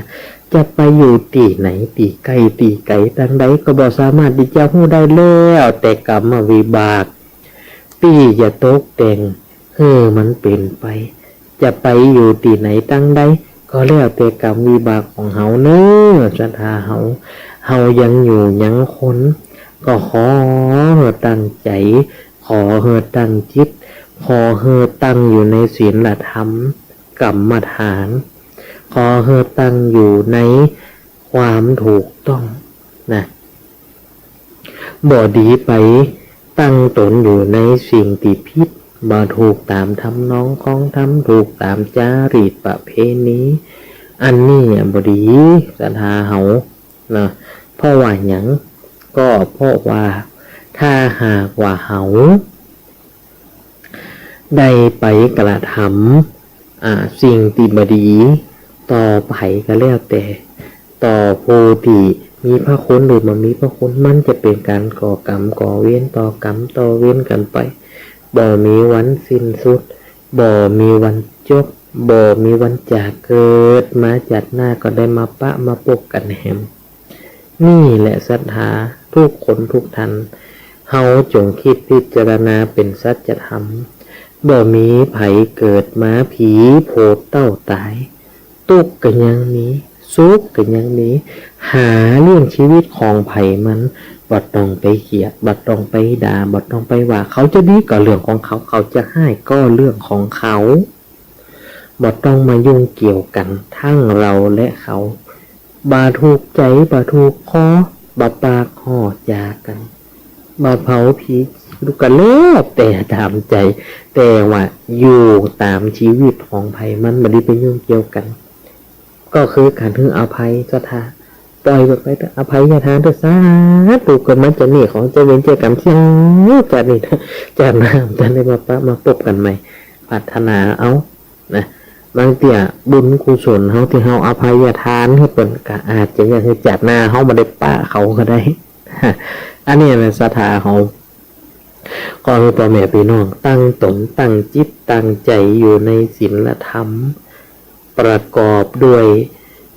จะไปอยู่ตี้ไหน ตี้ใก้ตี้ไก๋ตางใดก็บ่สามารถตี้จะฮู้ได้ แล้วแต่กรรมวิบากตี้จะตกแต่งหื้อมันเป๋นไป จะไปอยู่ตี้ไหนตางใดก็แล้วแต่กรรมวิบากของเฮาเน่อ ศรัทธาเฮา เฮายังอยู่ยังคน ก็ขอหื้อตั้งใจ๋ ขอหื้อตั้งจิต ขอหื้อตั้งอยู่ในศีลธรรม กรรมฐาน ขอหื้อตั้งอยู่ในความถูกต้องนะ บ่ดีไปตั้งตนอยู่ในสิ่งตี้ผิด บ่ถูกต๋ามทำนองของธรรม ถูกต๋ามจารีตประเพณี อันนี้อะบ่ดี ศรัทธาเฮานะ เพราะว่าหยัง ก็เพราะว่าถ้าหากว่าเฮา ได้ไปกระทำ อ่า สิ่งตี้บ่ดีต่อใผก็แล้วแต่ ต่อผู้ตี้มีพระคุณหรือบ่มีพระคุณ มันจะเป๋นก๋านก่อกรรมก่อเวร ต่อกรรมต่อเวรกั๋นไป บ่มีวันสิ้นสุด บ่มีวันจบ บ่มีวันจาก เกิดมาจาติหน้าก็ได้มาปะมาปบกั๋นแหม นี่แหละศรัทธาทุกคนทุกท่าน เฮาจงกึ๊ดพิจารณาเป๋นสัจธรรม บ่มีใผเกิดมาผีโผดเต้าต๋าย ตุ๊กก็ยังมี สุขก็ยังมี หาเลี้ยงจีวิตของใผมัน บ่ต้องไปเขียด บ่ต้องไปด่า บ่ต้องไปว่า เขาจะดีก็เรื่องของเขา เขาจะฮ้ายก็เรื่องของเขา บ่ต้องมายุ่งเกี่ยวกั๋น ตึงเฮาและเขา บ่ถูกใจ๋ บ่ถูกคอ บ่ปากห่อจ๋ากั๋น บ่เผาผี ก็แล้วแต่ต๋ามใจ๋ แต่ว่าอยู่ต๋ามจีวิตของใผมัน บ่ดีไปยุ่งเกี่ยวกั๋น ก็คือก๋านหื้ออภัย ศรัทธา ป่อยมันไปเต๊อะ อภัยทานเต๊อะ สาธุ เกิดมาจาตินี้ขอเจ้าเวรเจ้ากรรมเสี้ยงจาตินี้ จาติหน้าจะได้มาปะมาปบกั๋นใหม่ ปรารถนาเอา นะ บางเตื้อบุญกุศลเฮาตี้เฮาอภัยทานหื้อเปิ้น ก็อาจจะเยียะหื้อจาติหน้าเฮาบ่ได้ปะเขาก็ได้ อันนี้แหละศรัทธาเฮา ก็หื้อป้อแม่ปี้น้องตั้งต๋น ตั้งจิต ตั้งใจ๋อยู่ในศีลธรรม ประกอบด้วย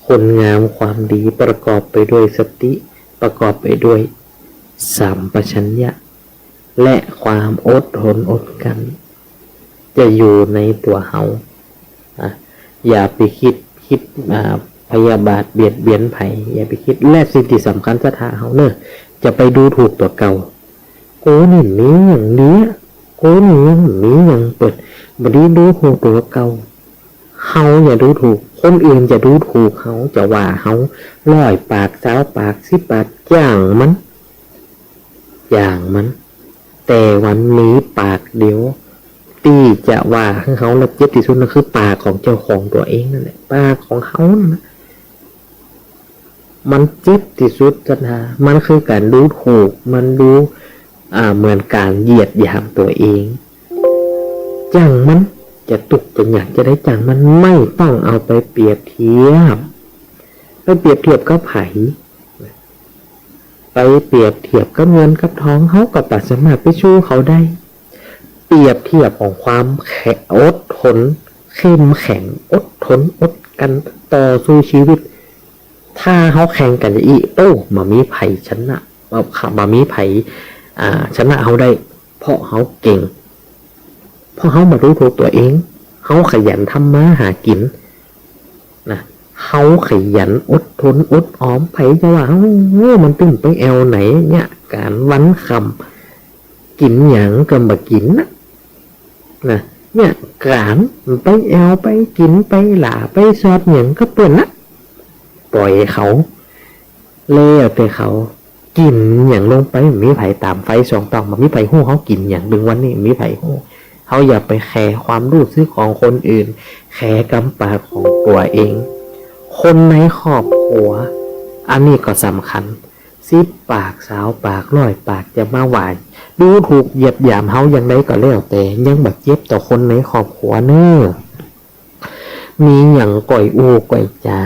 คุณงามความดี ประกอบไปด้วยสติ ประกอบไปด้วยสัมปชัญญะ และความอดทนอดกลั้น จะอยู่ในตั๋วเฮา อ่ะ อย่าไปกึ๊ด กึ๊ด อ่า พยาบาทเบียดเบียนใผ อย่าไปกึ๊ด และสิ่งตี้สำคัญศรัทธาเฮาเน่อ จะไปดูถูกตั๋วเก่า กูนี่มีหยังดีอะ กูนี่ยังมีหยังเปิ้น บ่ดีดูถูกตั๋วเก่า เฮาอย่าดูถูก คนอื่นจะดูถูกเฮา จะว่าเฮา ร้อยปาก ซาวปาก สิบปาก จ้างมัน จ้างมัน แต่มันมีปากเดียว ตี้จะว่าหื้อเฮาละเจ็บตี้สุด นั่นคือปากของเจ้าของตั๋วเองนั่นแหละ ปากของเฮานั่นนะ มันเจ็บตี้สุดศรัทธา มันคือก๋านดูถูก มันดู อ่า เหมือนก๋านเหยียดหยามตั๋วเอง จั่งมันจะตุ๊กข์จะยากจาใด จั่งมันไม่ต้องเอาไปเปรียบเทียบ ไปเปรียบเทียบกับใผ ไปเปรียบเทียบกับเงินกับทอง เฮาก็บ่สามารถไปสู้เขาได้ เปรียบเทียบของความแข็ง อดทน เข้มแข็ง อดทน อดกลั้น ต่อสู้ชีวิต ถ้าเฮาแข่งกั๋นจะอี้ โอ้ บ่มีใผชนะ บ่ บ่มีใผ อ่า ชนะเฮาได้ เพราะเฮาเก่ง เพราะเฮาบ่ดูถูกตั๋วเอง เฮาขยันทำมาหากิ๋น นะ เฮาขยันอดทนอดออม ใผจะว่าเฮา โอ้ มันตึงไปแอ่วไหนเนี่ย ก๋านวันค่ำ กิ๋นหยังก็บ่กิ๋นนะ นะ เนี่ย ก๋านไปแอ่ว ไปกิ๋น ไปหล้า ไปซอดหยังกับเปิ้นนะ ป่อยเขา แล้วแต่เขา กิ๋นหยังลงไป บ่มีใผต๋ามไฟส่องต้อง บ่มีใผฮู้เฮากิ๋นหยัง เถิงวันนี้บ่มีใผฮู้ เฮาอย่าไปแคร์ความรู้สึกของคนอื่น แคร์กำปากของตั๋วเอง คนในครอบครัว อันนี้ก็สำคัญ สิบปาก ซาวปาก ร้อยปากจะมาว่า ดูถูกเหยียดหยามเฮาอย่างใดก็แล้วแต่ ยังบ่เจ็บต่อคนในครอบครัวเน่อ มีหยังก่อยอู้ก่อยจ๋า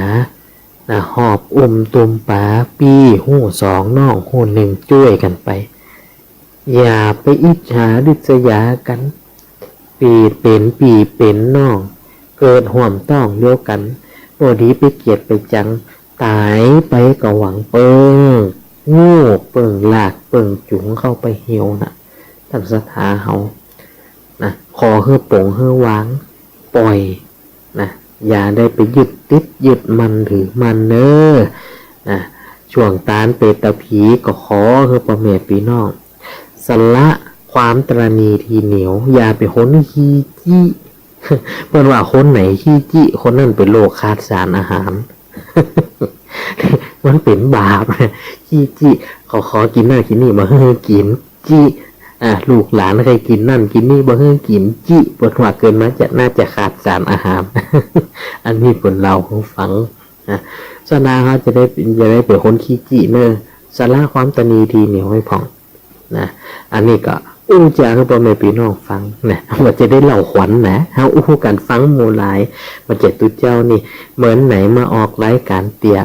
นะ หอบอุ้มตุมป๋า ปี้ฮู้สองน้องฮู้นึ่งจ้วยกั๋นไป อย่าไปอิจฉาริษยากั๋น ปี้เป๋นปี้เป๋นน้อง เกิดฮ่วมต๊องเดียวกั๋น บ่ดีไปเกียดไปจัง ต๋ายไปก็หวังเปิ้ง งูเปิ้งลากเปิ้งจูงเข้าไปเหี่ยวนะ ต้านศรัทธาเฮา นะ ขอหื้อป๋งหื้อวาง ป่อย นะ อย่าได้ไปยึดติดยึดมั่นถือมั่นเน่อ นะ ช่วงตานเปตผีก็ขอหื้อป้อแม่ปี้น้อง สละความตระหนี่ถี่เหนียว อย่าเป๋นคนขี้จี้ เปิ้นว่าคนไหนขี้จี้ คนนั้นเป๋นโรคขาดสารอาหาร มันเป๋นบาป ขี้จี้ เขาขอกิ๋นนั่นกิ๋นนี่ บ่หื้อกิ๋น จี้ อ่ะ ลูกหลานใค่กิ๋นนั่นกิ๋นนี่ บ่หื้อกิ๋น จี้ เปิ้นว่าเกินมาจะ น่าจะขาดสารอาหาร อันนี้เปิ้นเล่าหื้อฟัง นะ ศรัทธาเฮาจะได้ จะได้เป๋นคนขี้จี้เน่อ สละความตระหนี่ถี่เหนียวไว้พ่อง นะ อันนี้ก็อู้จ๋าหื้อป้อแม่ปี้น้องฟังนะ ว่าจะได้เล่าขวัญนะ เฮาอู้กั๋นฟังหมู่หลาย บ่าจะตุ๊เจ้านี่ เหมือนไหนมาออกรายก๋านเตีย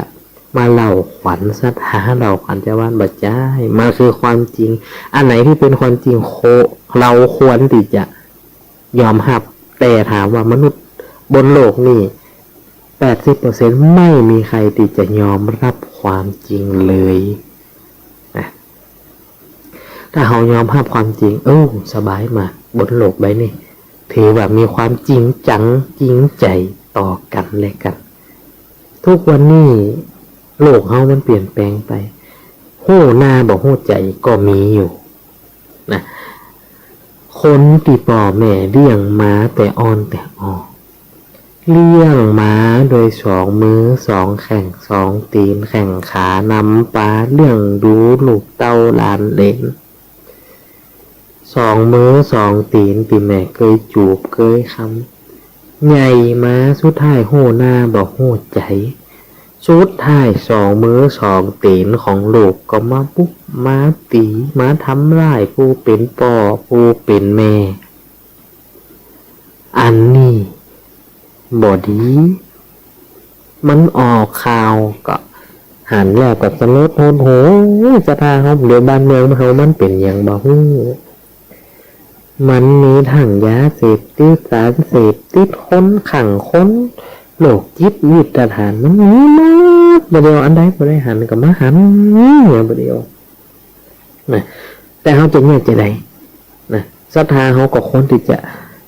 มาเล่าขวัญศรัทธา เล่าขวัญจาวบ้าน บ่ใจ้ มันคือความจริง อันไหนตี้เป๋นความจริง โค เฮาควรตี้จะยอมฮับ แต่ถามว่ามนุษย์บนโลกนี่ แปดสิบเปอร์เซ็นต์ ไม่มีใครตี้จะยอมฮับความจริงเลย นะ ถ้าเฮายอมฮับความจริง เออ สบายมาก บนโลกใบนี้ ถือว่ามีความจริงจัง จริงใจ๋ต่อกั๋นและกั๋น ทุกวันนี้โลกเฮามันเปลี่ยนแปลงไป ฮู้หน้าบ่ฮู้ใจ๋ก็มีอยู่ นะ คนตี้ป้อแม่เลี้ยงมาแต่อ่อนแต่ออก เลี้ยงมาโดยสองมือสองแข้งสองตี๋น แข้งขานำปา เลี้ยงดูลูกเต้าหลานเหลน สองมือสองตี๋นตี้แม่เกยจูบเกยคำ ใหญ่มาสุดท้ายฮู้หน้าบ่ฮู้ใจ๋ สุดท้ายสองมือสองตี๋นของลูกก็มาบุกมาตี๋ มาทำร้ายผู้เป๋นป้อผู้เป๋นแม่ อันนี้บ่ดี มันออกข่าวก็หันแล้วก็สลดหดหู่ ศรัทธาเฮา เดี๋ยวบ้านเมืองเฮามันเป๋นหยังบ่ฮู้ มันมีทั้งยาเสพติด สารเสพติด คนคลั่ง คนโรคจิตวิตฐาน มันมีหมด บ่าเดี่ยวอันใดบ่ได้หันก็มาหันเนี่ยบ่าเดี่ยว นะ แต่เฮาจะเยียะจาใด นะ ศรัทธาเฮาก็ควรตี้จะ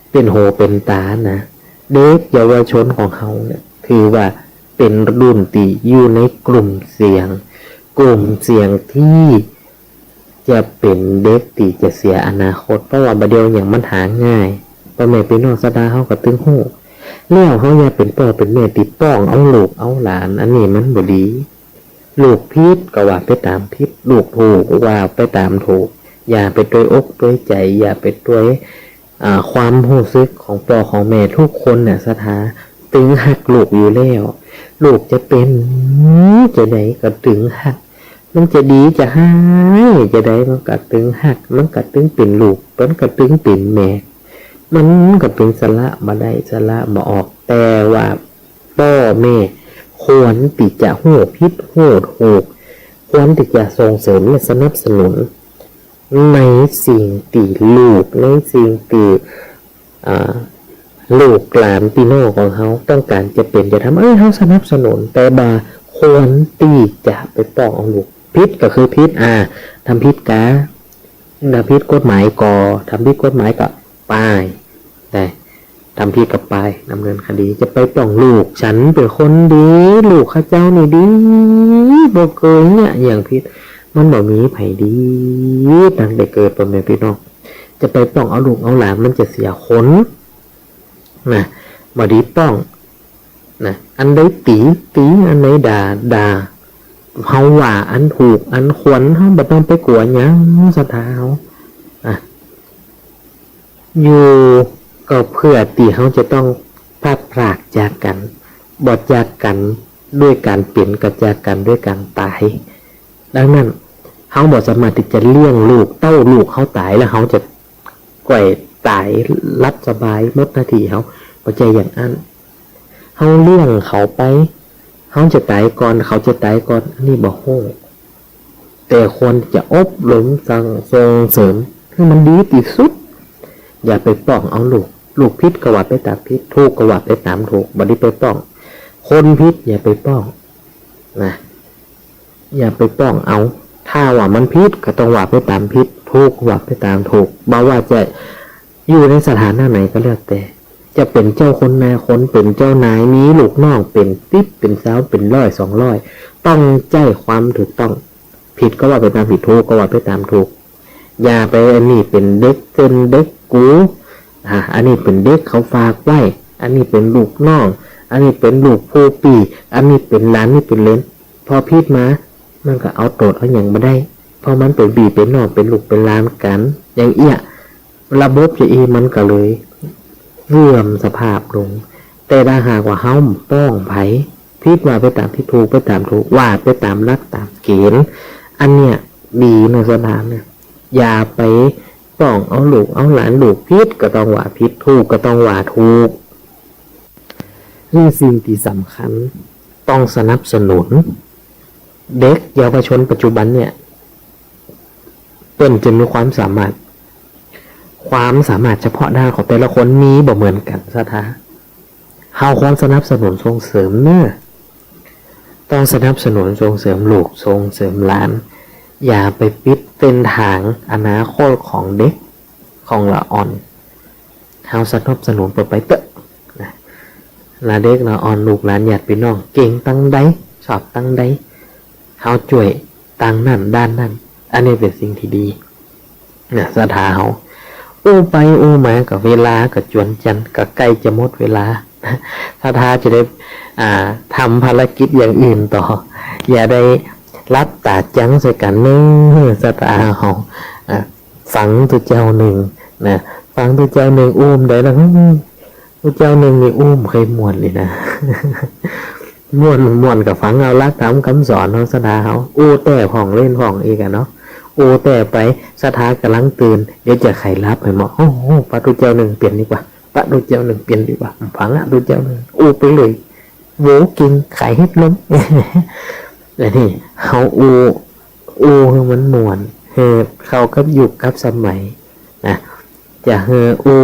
เป๋นหูเป๋นต๋านะ เด็กเยาวชนของเฮาเนี่ย ถือว่าเป๋นรุ่นตี้อยู่ในกลุ่มเสี่ยง กลุ่มเสี่ยงตี้จะเป๋นเด็กตี้จะเสียอนาคต เพราะว่าบ่าเดี่ยวหยังมันหาง่าย ป้อแม่ปี้น้องศรัทธาเฮาก็ตึงฮู้ แล้วเฮาอย่าเป๋นป้อเป๋นแม่ตี้ป้องเอาลูกเอาหลาน อันนี้มันบ่ดี ลูกผิดก็ว่าไปต๋ามผิด ลูกถูกก็ว่าไปต๋ามถูก อย่าไปตวยอกตวยใจ๋ อย่าไปตวย อ่า ความฮู้สึกของป้อของแม่ ทุกคนเนี่ยศรัทธา ตึงฮักลูกอยู่แล้ว ลูกจะเป๋นจะใดก็ตึงฮัก มันจะดีจะฮ้ายจะใดมันก็ตึงฮัก มันก็ตึงเป๋นลูก มันก็ตึงเป๋นแม่ มันก็เป๋นสละบ่ได้ สละบ่ออก แต่ว่าป้อแม่ควรตี้จะฮู้ผิดฮู้ถูก ควรตี้จะส่งเสริมและสนับสนุน ในสิ่งตี้ลูก ในสิ่งตี้ อ่า ลูกหลานปี้น้องของเฮาต้องก๋านจะเป๋นจะทำ เอ้ย เฮาสนับสนุน แต่บ่ควรตี้จะไปป้องเอาลูก ผิดก็คือผิด อ่า ทำผิดกา ทำผิดกฎหมายก็ ทำผิดกฎหมายก็ไป แต่ทำผิดก็ไปดำเนินคดี จะไปป้องลูก ฉันเป๋นคนดี ลูกข้าเจ้านี่ดี บ่เกยเยียะหยังผิด มันบ่มีใผดีตั้งแต่เกิด ป้อแม่ปี้น้อง จะไปป้องเอาลูกเอาหลาน มันจะเสียคนนะ บ่ดีป้องนะ อันใดตี๋ ตี๋ อันใดด่า ด่า เฮาว่าอันถูกอันควร เฮาบ่ต้องไปกั๋วหยัง ศรัทธาเฮา อ่ะ อยู่ก็เปื้อตี้เฮาจะต้องพลัดพรากจากกั๋น บ่จากกั๋นด้วยก๋านเป๋น ก็จากกั๋นด้วยก๋านต๋าย ดังนั้น เฮาบ่สามารถตี้จะเลี้ยงลูก เต้าลูกเฮาต๋าย แล้วเฮาจะก้อยต๋ายหลับสบายหมดหน้าตี้เฮา บ่ใจ้อย่างอั้น เฮาเลี้ยงเขาไป เฮาจะต๋ายก่อน เขาจะต๋ายก่อน อันนี้บ่ฮู้ แต่ควรจะอบรมสั่ง ส่งเสริมหื้อมันดีตี้สุด อย่าไปป้องเอาลูก ลูกผิดก็ว่าไปต๋ามผิด ถูกก็ว่าไปต๋ามถูก บ่ดีไปป้อง คนผิดอย่าไปป้องนะ อย่าไปป้องเอา ถ้าว่ามันผิดก็ต้องว่าไปต๋ามผิด ถูกก็ว่าไปต๋ามถูก บ่ว่าจะอยู่ในสถานะไหนก็แล้วแต่ จะเป๋นเจ้าคนนายคน เป๋นเจ้านาย มีลูกน้องเป๋นสิบ เป๋นซาว เป๋นร้อย สองร้อย ต้องใจ๊ความถูกต้อง ผิดก็ว่าไปต๋ามผิด ถูกก็ว่าไปต๋ามถูก อย่าไปอันนี้เป๋นเด็กเส้นเด็กกู อ่า อันนี้เป๋นเด็กเขาฝากไว้ อันนี้เป๋นลูกน้อง อันนี้เป๋นลูกผู้ปี้ อันนี้เป๋นหลาน นี่เป๋นเหลน พอผิดมา มันก็เอาโต้ษเอาหยังบ่ได้ เพราะมันเป๋นปี้เป๋นน้อง เป๋นลูกเป๋นหลานกั๋น อย่างเอี้ย ระบบจะอี้มันก็เลยเสื่อมสภาพลง แต่ถ้าหากว่าเฮาป้องใผ ผิดว่าไปต๋ามผิด ถูกไปต๋ามถูก ว่าไปต๋ามหลักต๋ามเกณฑ์ อันเนี้ยดีเนาะ ศรัทธาเนี่ย อย่าไปป้องเอาลูกเอาหลาน ลูกผิดก็ต้องว่าผิด ถูกก็ต้องว่าถูก และสิ่งตี้สำคัญ ต้องสนับสนุน เด็กเยาวชนปัจจุบันเนี่ย เปิ้นจะมีความสามารถ ความสามารถเฉพาะด้านของแต่ละคนมีบ่เหมือนกั๋น ศรัทธา เฮาควรสนับสนุนส่งเสริมเน่อ ต้องสนับสนุนส่งเสริมลูก ส่งเสริมหลาน อย่าไปปิดเส้นตางอนาคตของเด็กของละอ่อน เฮาสนับสนุนเปิ้นไปเต๊อะนะ ละเด็กละอ่อน ลูกหลานญาติปี้น้อง เก่งตางใด ชอบตางใด เฮาจ้วยตางนั้นด้านนั้น อันนี้เป๋นสิ่งตี้ดีนะ ศรัทธาเฮา อู้ไปอู้มาก็เวลาก็จวนจันทร์ ก็ใก้จะหมดเวลา ศรัทธาจะได้ อ่า ทำภารกิจอย่างอื่นต่อ อย่าได้หลับต๋าจั้งใส่กั๋นเน่อ ศรัทธาเฮา อ่า ฟังตุ๊เจ้านึ่งนะ ฟังตุ๊เจ้านึ่งอู้มได้แล้ว ตุ๊เจ้านึ่งนี่อู้มบ่เกยม่วนเลยนะ ม่วน ม่วนก็ฟังเอาหลักธรรมคำสอนของศรัทธาเฮา อู้แต๊พ่องเล่นพ่องอีกอะเนาะ อู้แต๊ไป ศรัทธาก่ำลังตื่น เดี๋ยวจะใค่หลับไปหมด โอ้โห ปะตุ๊เจ้านึ่งเปลี่ยนดีกว่า ปะตุ๊เจ้านึ่งเปลี่ยนดีกว่า ฟังอะตุ๊เจ้านึ่ง อู้ไปเลย โห เก่ง ขายเห็ดลม อันนี้เฮาอู้ อู้หื้อมันม่วน หื้อเข้ากับยุคกับสมัยนะ จะหื้ออู้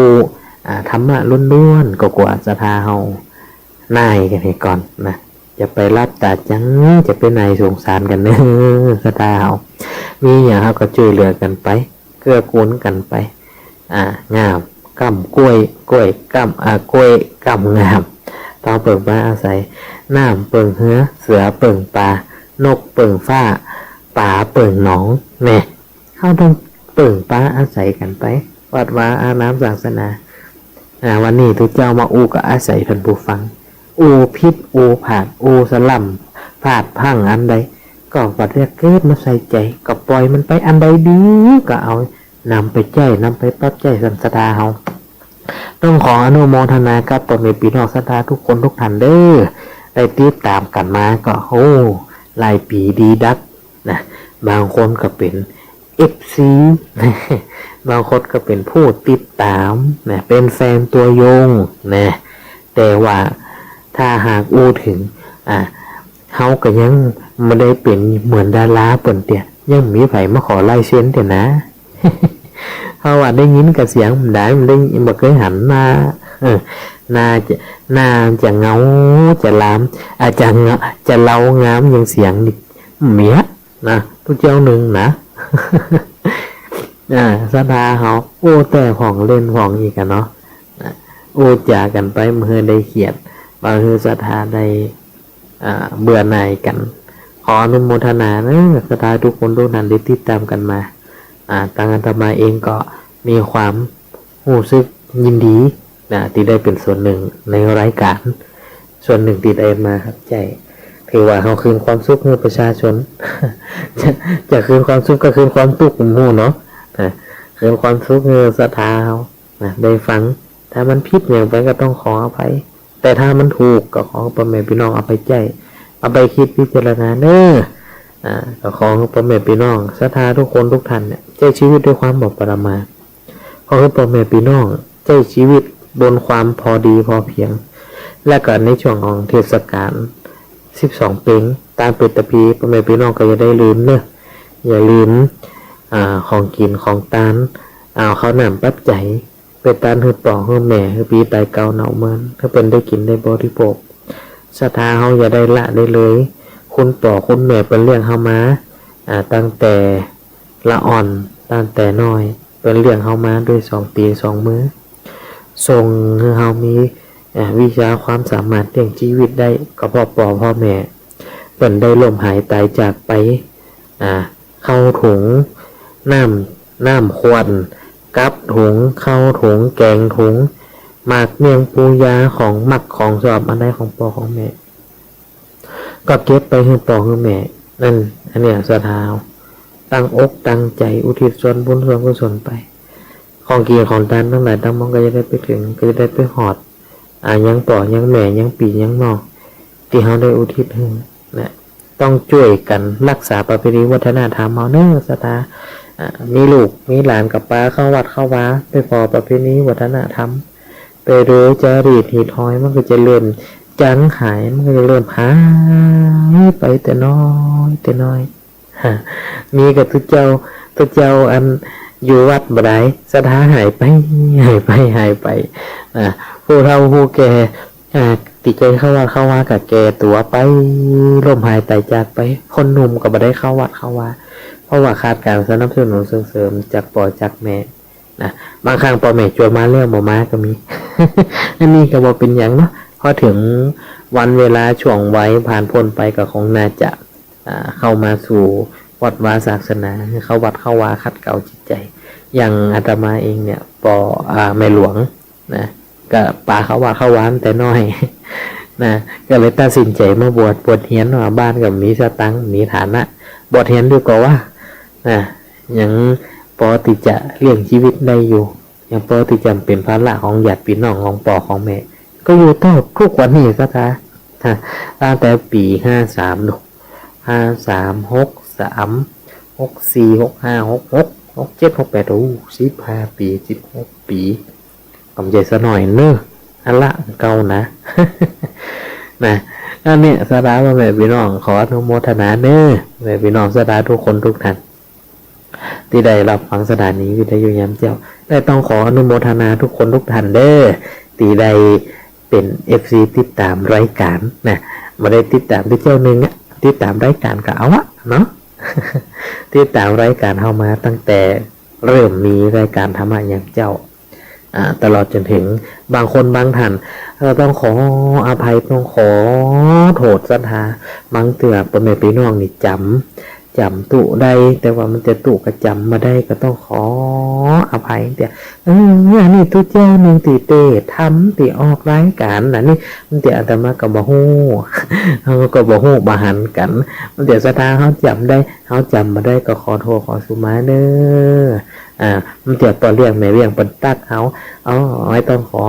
อ่า ธรรมะล้วนๆ ก็กั๋วศรัทธาเฮาหน่ายกั๋นเหียก่อนนะ จะไปหลับต๋าจั้ง จะไปหน่ายสงสารกั๋นเน่อ ศรัทธาเฮา มีหยังเฮาก็จ้วยเหลือกั๋นไป เกื้อกูลกั๋นไป อ่า ง่ามก้ำก้วย ก้วยก้ำ อ่า ก้วยก้ำง่าม ทองเปิ่งปาอาศัย น้ำเปิ่งเฮือ เสือเปิ่งป่า นกเปิ่งฟ้า ป๋าเปิ่งหนอง แน่ เฮาต้องเปิ่งปาอาศัยกั๋นไป วัดวาอารามศาสนา อ่า วันนี้ตุ๊เจ้ามาอู้ก็อาศัยท่านผู้ฟัง อู้ผิด อู้พลาด อู้สะล่ำ พลาดพลั้งอันใด ก็บ่ได้เกิดมาใส่ใจ๋ ก็ป่อยมันไป อันใดดีก็เอานำไปใจ๊ นำไปปรับใจ๊ ศรัทธาเฮา ต้องขออนุโมทนากับป้อแม่ปี้น้องศรัทธากู้คนกู้ท่านเด้อ ได้ติดต๋ามกั๋นมาก็ โอ้ หลายปี๋ดีดักนะ บางคนก็เป๋น เอฟซี บางคนก็เป๋นผู้ติดต๋ามนะ เป๋นแฟนตัวยงนะ แต่ว่าถ้าหากอู้เถิง อ่า เฮาก็ยังบ่ได้เป๋นเหมือนดาราเปิ้นเตื้อ ยังบ่มีใผมาขอลายเซ็นเตื้อนะ เพราะว่าได้ยินก็เสียงบ่ได้ บ่ได้ บ่เกยหันหน้า เออ หน้าจะ หน้าจะเหงา จะลาม อาจจะเหงา จะเลางามอย่างเสียงนี่บ่มีอะนะ ตุ๊เจ้านึ่งนะ อ่า ศรัทธาเฮา โอ้ แต่ผ่องเล่นผ่องอีกอะเนาะ นะ อู้จ๋ากั๋นไป บ่หื้อได้เคียด บ่หื้อศรัทธาได้ อ่า เบื่อหน่ายกั๋น ขออนุโมทนาเนอะ ศรัทธากู้คนกู้ท่านได้ติดต๋ามกั๋นมา อ่า ตังอาตมาเองก็มีความฮู้สึกยินดีนะ ตี้ได้เป๋นส่วนนึ่งในรายก๋าน ส่วนนึ่งตี้ได้มาฮับใจ๊ ถือว่าเฮาคืนความสุขหื้อประชาชน จะ จะคืนความสุขก็คืนความตุ๊กข์ บ่ฮู้เนาะ นะ คืนความสุขหื้อศรัทธาเฮา นะ ได้ฟัง ถ้ามันผิดหยังไปก็ต้องขออภัย แต่ถ้ามันถูกก็ขอป้อแม่ปี้น้องอภัยใจ๊ เอาไปคิดพิจารณาเนอะ อ่า ก็ขอป้อแม่ปี้น้องศรัทธากู้คนกู้ท่านเนี่ย ใจ๊ชีวิตด้วยความบ่ประมาท ขอหื้อป้อแม่ปี้น้องใจ๊ชีวิตบนความพอดีพอเพียง และก็ในช่วงของเทศกาลสิบสองเป็ง ตานเปตพี ป้อแม่ปี้น้องก็อย่าได้ลืมเนอะ อย่าลืม อ่า ของกิ๋นของตาน เอาข้าวน้ำปัจจัย ไปตานหื้อป้อหื้อแม่ หื้อปี้ต๋ายเก่าเน่าเมิน หื้อเปิ้นได้กิ๋นได้บริโภค ศรัทธาเฮาอย่าได้ละได้เลย คุณป้อคุณแม่เปิ้นเลี้ยงเฮามา อ่า ตั้งแต่ละอ่อน ตั้งแต่น้อย เปิ้นเลี้ยงเฮามาด้วยสองตี๋นสองมือ ส่งหื้อเฮามี อ่า วิชาความสามารถเลี้ยงชีวิตได้ ก็เพราะป้อเพราะแม่เปิ้นได้ล้มหายต๋ายจากไป อ่า ข้าวถุง น้ำ น้ำขวด กับถุง ข้าวถุง แกงถุง หมากเมี่ยงปูยา ของมักของชอบอันใดของป้อของแม่ ก็เก็บไปหื้อป้อหื้อแม่ นั่น อันเนี้ยศรัทธา ตั้งอกตั้งใจ๋อุทิศส่วนบุญส่วนกุศลไป ของกิ๋นของตานตังหลายตังมวลก็จะได้ไปเถิง ก็จะได้ไปฮอด อ่า ยังป้อยังแม่ยังปี้ยังน้อง ตี้เฮาได้อุทิศหื้อนะ ต้องจ้วยกั๋นฮักษาประเพณีวัฒนธรรมเฮาเนอะศรัทธา อ่า มีลูกมีหลานก็ปาเข้าวัดเข้าวา ไปผ่อประเพณีวัฒนธรรม ไปดูจารีตหีดหอย มันก็จะเริ่มจางหาย มันก็จะเริ่มหายไปแต่น้อยแต่น้อย ฮะ มีก็ตุ๊เจ้า ตุ๊เจ้าอันอยู่วัดบ่ได้ ศรัทธาหายไป หายไป หายไป อ่า ผู้เฒ่าผู้แก่ อ่า ตี้เกยเข้าวัดเข้าวาก็แก่ตั๋วไป ล้มหายต๋ายจากไป คนหนุ่มก็บ่ได้เข้าวัดเข้าวา เพราะว่าขาดก๋านสนับสนุนส่งเสริมจากป้อจากแม่นะ บางครั้งป้อแม่จวนมาแล้วบ่มาก็มี อันนี้ก็บ่เป๋นหยังเนาะ พอเถิงวันเวลาช่วงวัยผ่านป๊นไปก็คงน่าจะ อ่า เข้ามาสู่วัดวาศาสนา หื้อเข้าวัดเข้าวาขัดเกลาจิตใจ๋ อย่างอาตมาเองเนี่ย ป้อ อ่า แม่หลวงนะ ก็ปาเข้าวัดเข้าวาตั้งแต่น้อยนะ ก็เลยตัดสินใจ๋มาบวช บวชเฮียนว่าบ้านก็บ่มีสตางค์ บ่มีฐานะ บวชเฮียนดีกว่าว่านะ ยังปอตี้จะเลี้ยงชีวิตได้อยู่ ยังปอตี้จะบ่เป๋นภาระของญาติปี้น้องของป้อของแม่ ก็อยู่เต้ากู้วันนี้ศรัทธา ฮะ ตั้งแต่ปี๋ห้าสาม ดู ห้าสาม หกสาม หกสี่ หกห้า หกหก หกเจ็ด หกแปด โอ้ สิบห้าปี๋ สิบหกปี๋ ก็บ่ใจ้ซะหน้อยเน่อ อันละเก่านะ นะ อันเนี้ยศรัทธาป้อแม่ปี้น้อง ขออนุโมทนาเน่อ แม่ปี้น้องศรัทธากู้คนกู้ท่าน ตี้ได้ฮับฟังสถานีวิทยุยามเจ๊า และต้องขออนุโมทนากู้คนกู้ท่านเน่อ ตี้ได้เป๋น เอฟซี ติดต๋ามรายก๋านนะ บ่ได้ติดต๋ามตี้เจ้านึ่งอะ ติดต๋ามรายก๋านก็เอาอะเนาะ ติดต๋ามรายก๋านเฮามาตั้งแต่เริ่มมีรายก๋านธรรมะยามเจ๊า อ่า ตลอดจ๋นเถิงบางคนบางท่าน ก็ต้องขออภัย ต้องขอโต้ษศรัทธา บางเตื้อป้อแม่ปี้น้องนี่จ๋ำ จ๋ำตุ๊ได้ แต่ว่ามันจะตุ๊กระจ๋ำบ่ได้ก็ต้องขออภัยเตีย เออ อันนี้ตุ๊เจ้านึ่งตี้เตรียมทำตี้ออกรายก๋านนะนี่ มันเตียอาตมาก็บ่ฮู้ เฮาก็บ่ฮู้บ่หันกั๋น มันเตียศรัทธาเฮาจ๋ำได้ เฮาจ๋ำบ่ได้ก็ขอโทษขอสุมาเน่อ อ่า มันเตียป้อเลี้ยงแม่เลี้ยงเปิ้นตั๊กเฮา เอา อ้อยต้องขอ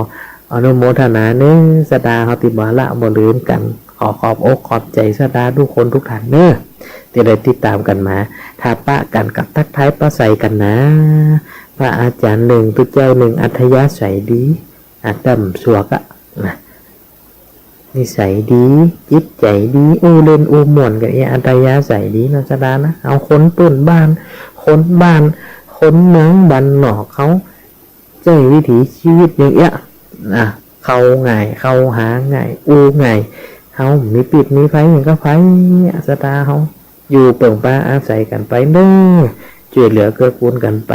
อนุโมทนาเน่อ ศรัทธาเฮาตี้บ่ละบ่ลืมกั๋น ขอขอบอกขอบใจ๋ศรัทธากู้คนกู้ต้านเน่อ ตี้ได้ติดต๋ามกั๋นมา ถ้าปะกั๋นก็ตั๊กทายปะใสกั๋นนะ พระอาจ๋ารย์นึ่ง ตุ๊เจ้านึ่ง อัธยาศัยดี อ่ะ ต่ำสวกอะ นะ นิสัยดี จิตใจ๋ดี อู้เล่นอู้ม่วนกั๋น เอ อัธยาศัยดีเนาะศรัทธานะ เอาคนปื้นบ้าน คนบ้าน คนเมืองบ้านนอกเขา ใจ๊วิถีจีวิตอย่างเอี้ย นะ เข้าง่าย เข้าหาง่าย อู้ง่าย เฮามีปิ๊ดมีภัยหยังก็ไป ศรัทธาเฮา อยู่เปิ่งปาอาศัยกั๋นไปเน่อ จ้วยเหลือเกื้อกูลกั๋นไป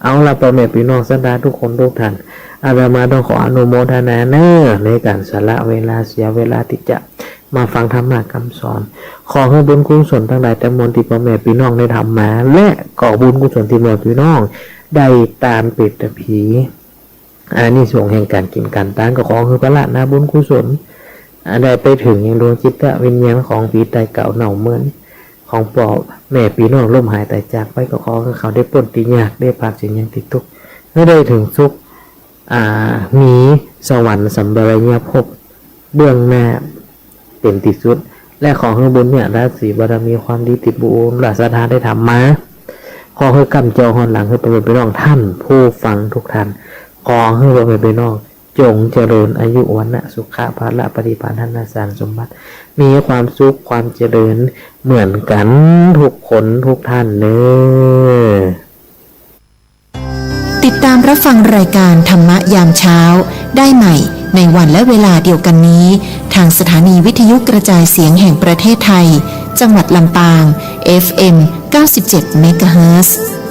เอาละป้อแม่ปี้น้องศรัทธากู้คนกู้ต้าน อาตมาต้องขออนุโมทนาเน่อ ในก๋านสละเวลาเสียเวลาตี้จะมาฟังธรรมะกำสอน ขอหื้อบุญกุศลตังหลายตังมวลตี้ป้อแม่ปี้น้องได้ทำมา และก็บุญกุศลตี้ป้อแม่ปี้น้องได้ตานเปตผี อานิสงส์แห่งก๋านกิ๋นก๋านตาน ก็ขอหื้อผละนาบุญกุศล อ่า ได้ไปเถิงยังดวงจิตวิญญาณของผีต๋ายเก่าเน่าเมิน ของป้อแม่ปี้น้องล้มหายต๋ายจากไป ก็ขอหื้อเขาได้ป๊นตี้ยาก ได้ปราศจากสิ่งตี้ตุ๊กข์ หื้อได้เถิงสุข อ่า มีสวรรค์สัมปรายภพเบื้องหน้า เป๋นตี้สุด และขอหื้อบุญญาราศีบารมีความดีตี้บุญและศรัทธาได้ทำมา ขอหื้อก้ำเจ้าฮอดหลังหื้อป้อแม่ปี้น้องต้านผู้ฟังกู้ต้าน ขอหื้อป้อแม่ปี้น้องจงเจริญอายุวรรณะสุขะพละปฏิภาณธนสารสมบัติ มีความสุขความเจริญเหมือนกั๋นกู้คนกู้ต้านเน่อ ติดตามรับฟังรายการธรรมะยามเช้าได้ใหม่ในวันและเวลาเดียวกันนี้ ทางสถานีวิทยุกระจายเสียงแห่งประเทศไทย จังหวัดลำปาง เอฟเอ็ม เก้าสิบเจ็ด เมกะเฮิรตซ์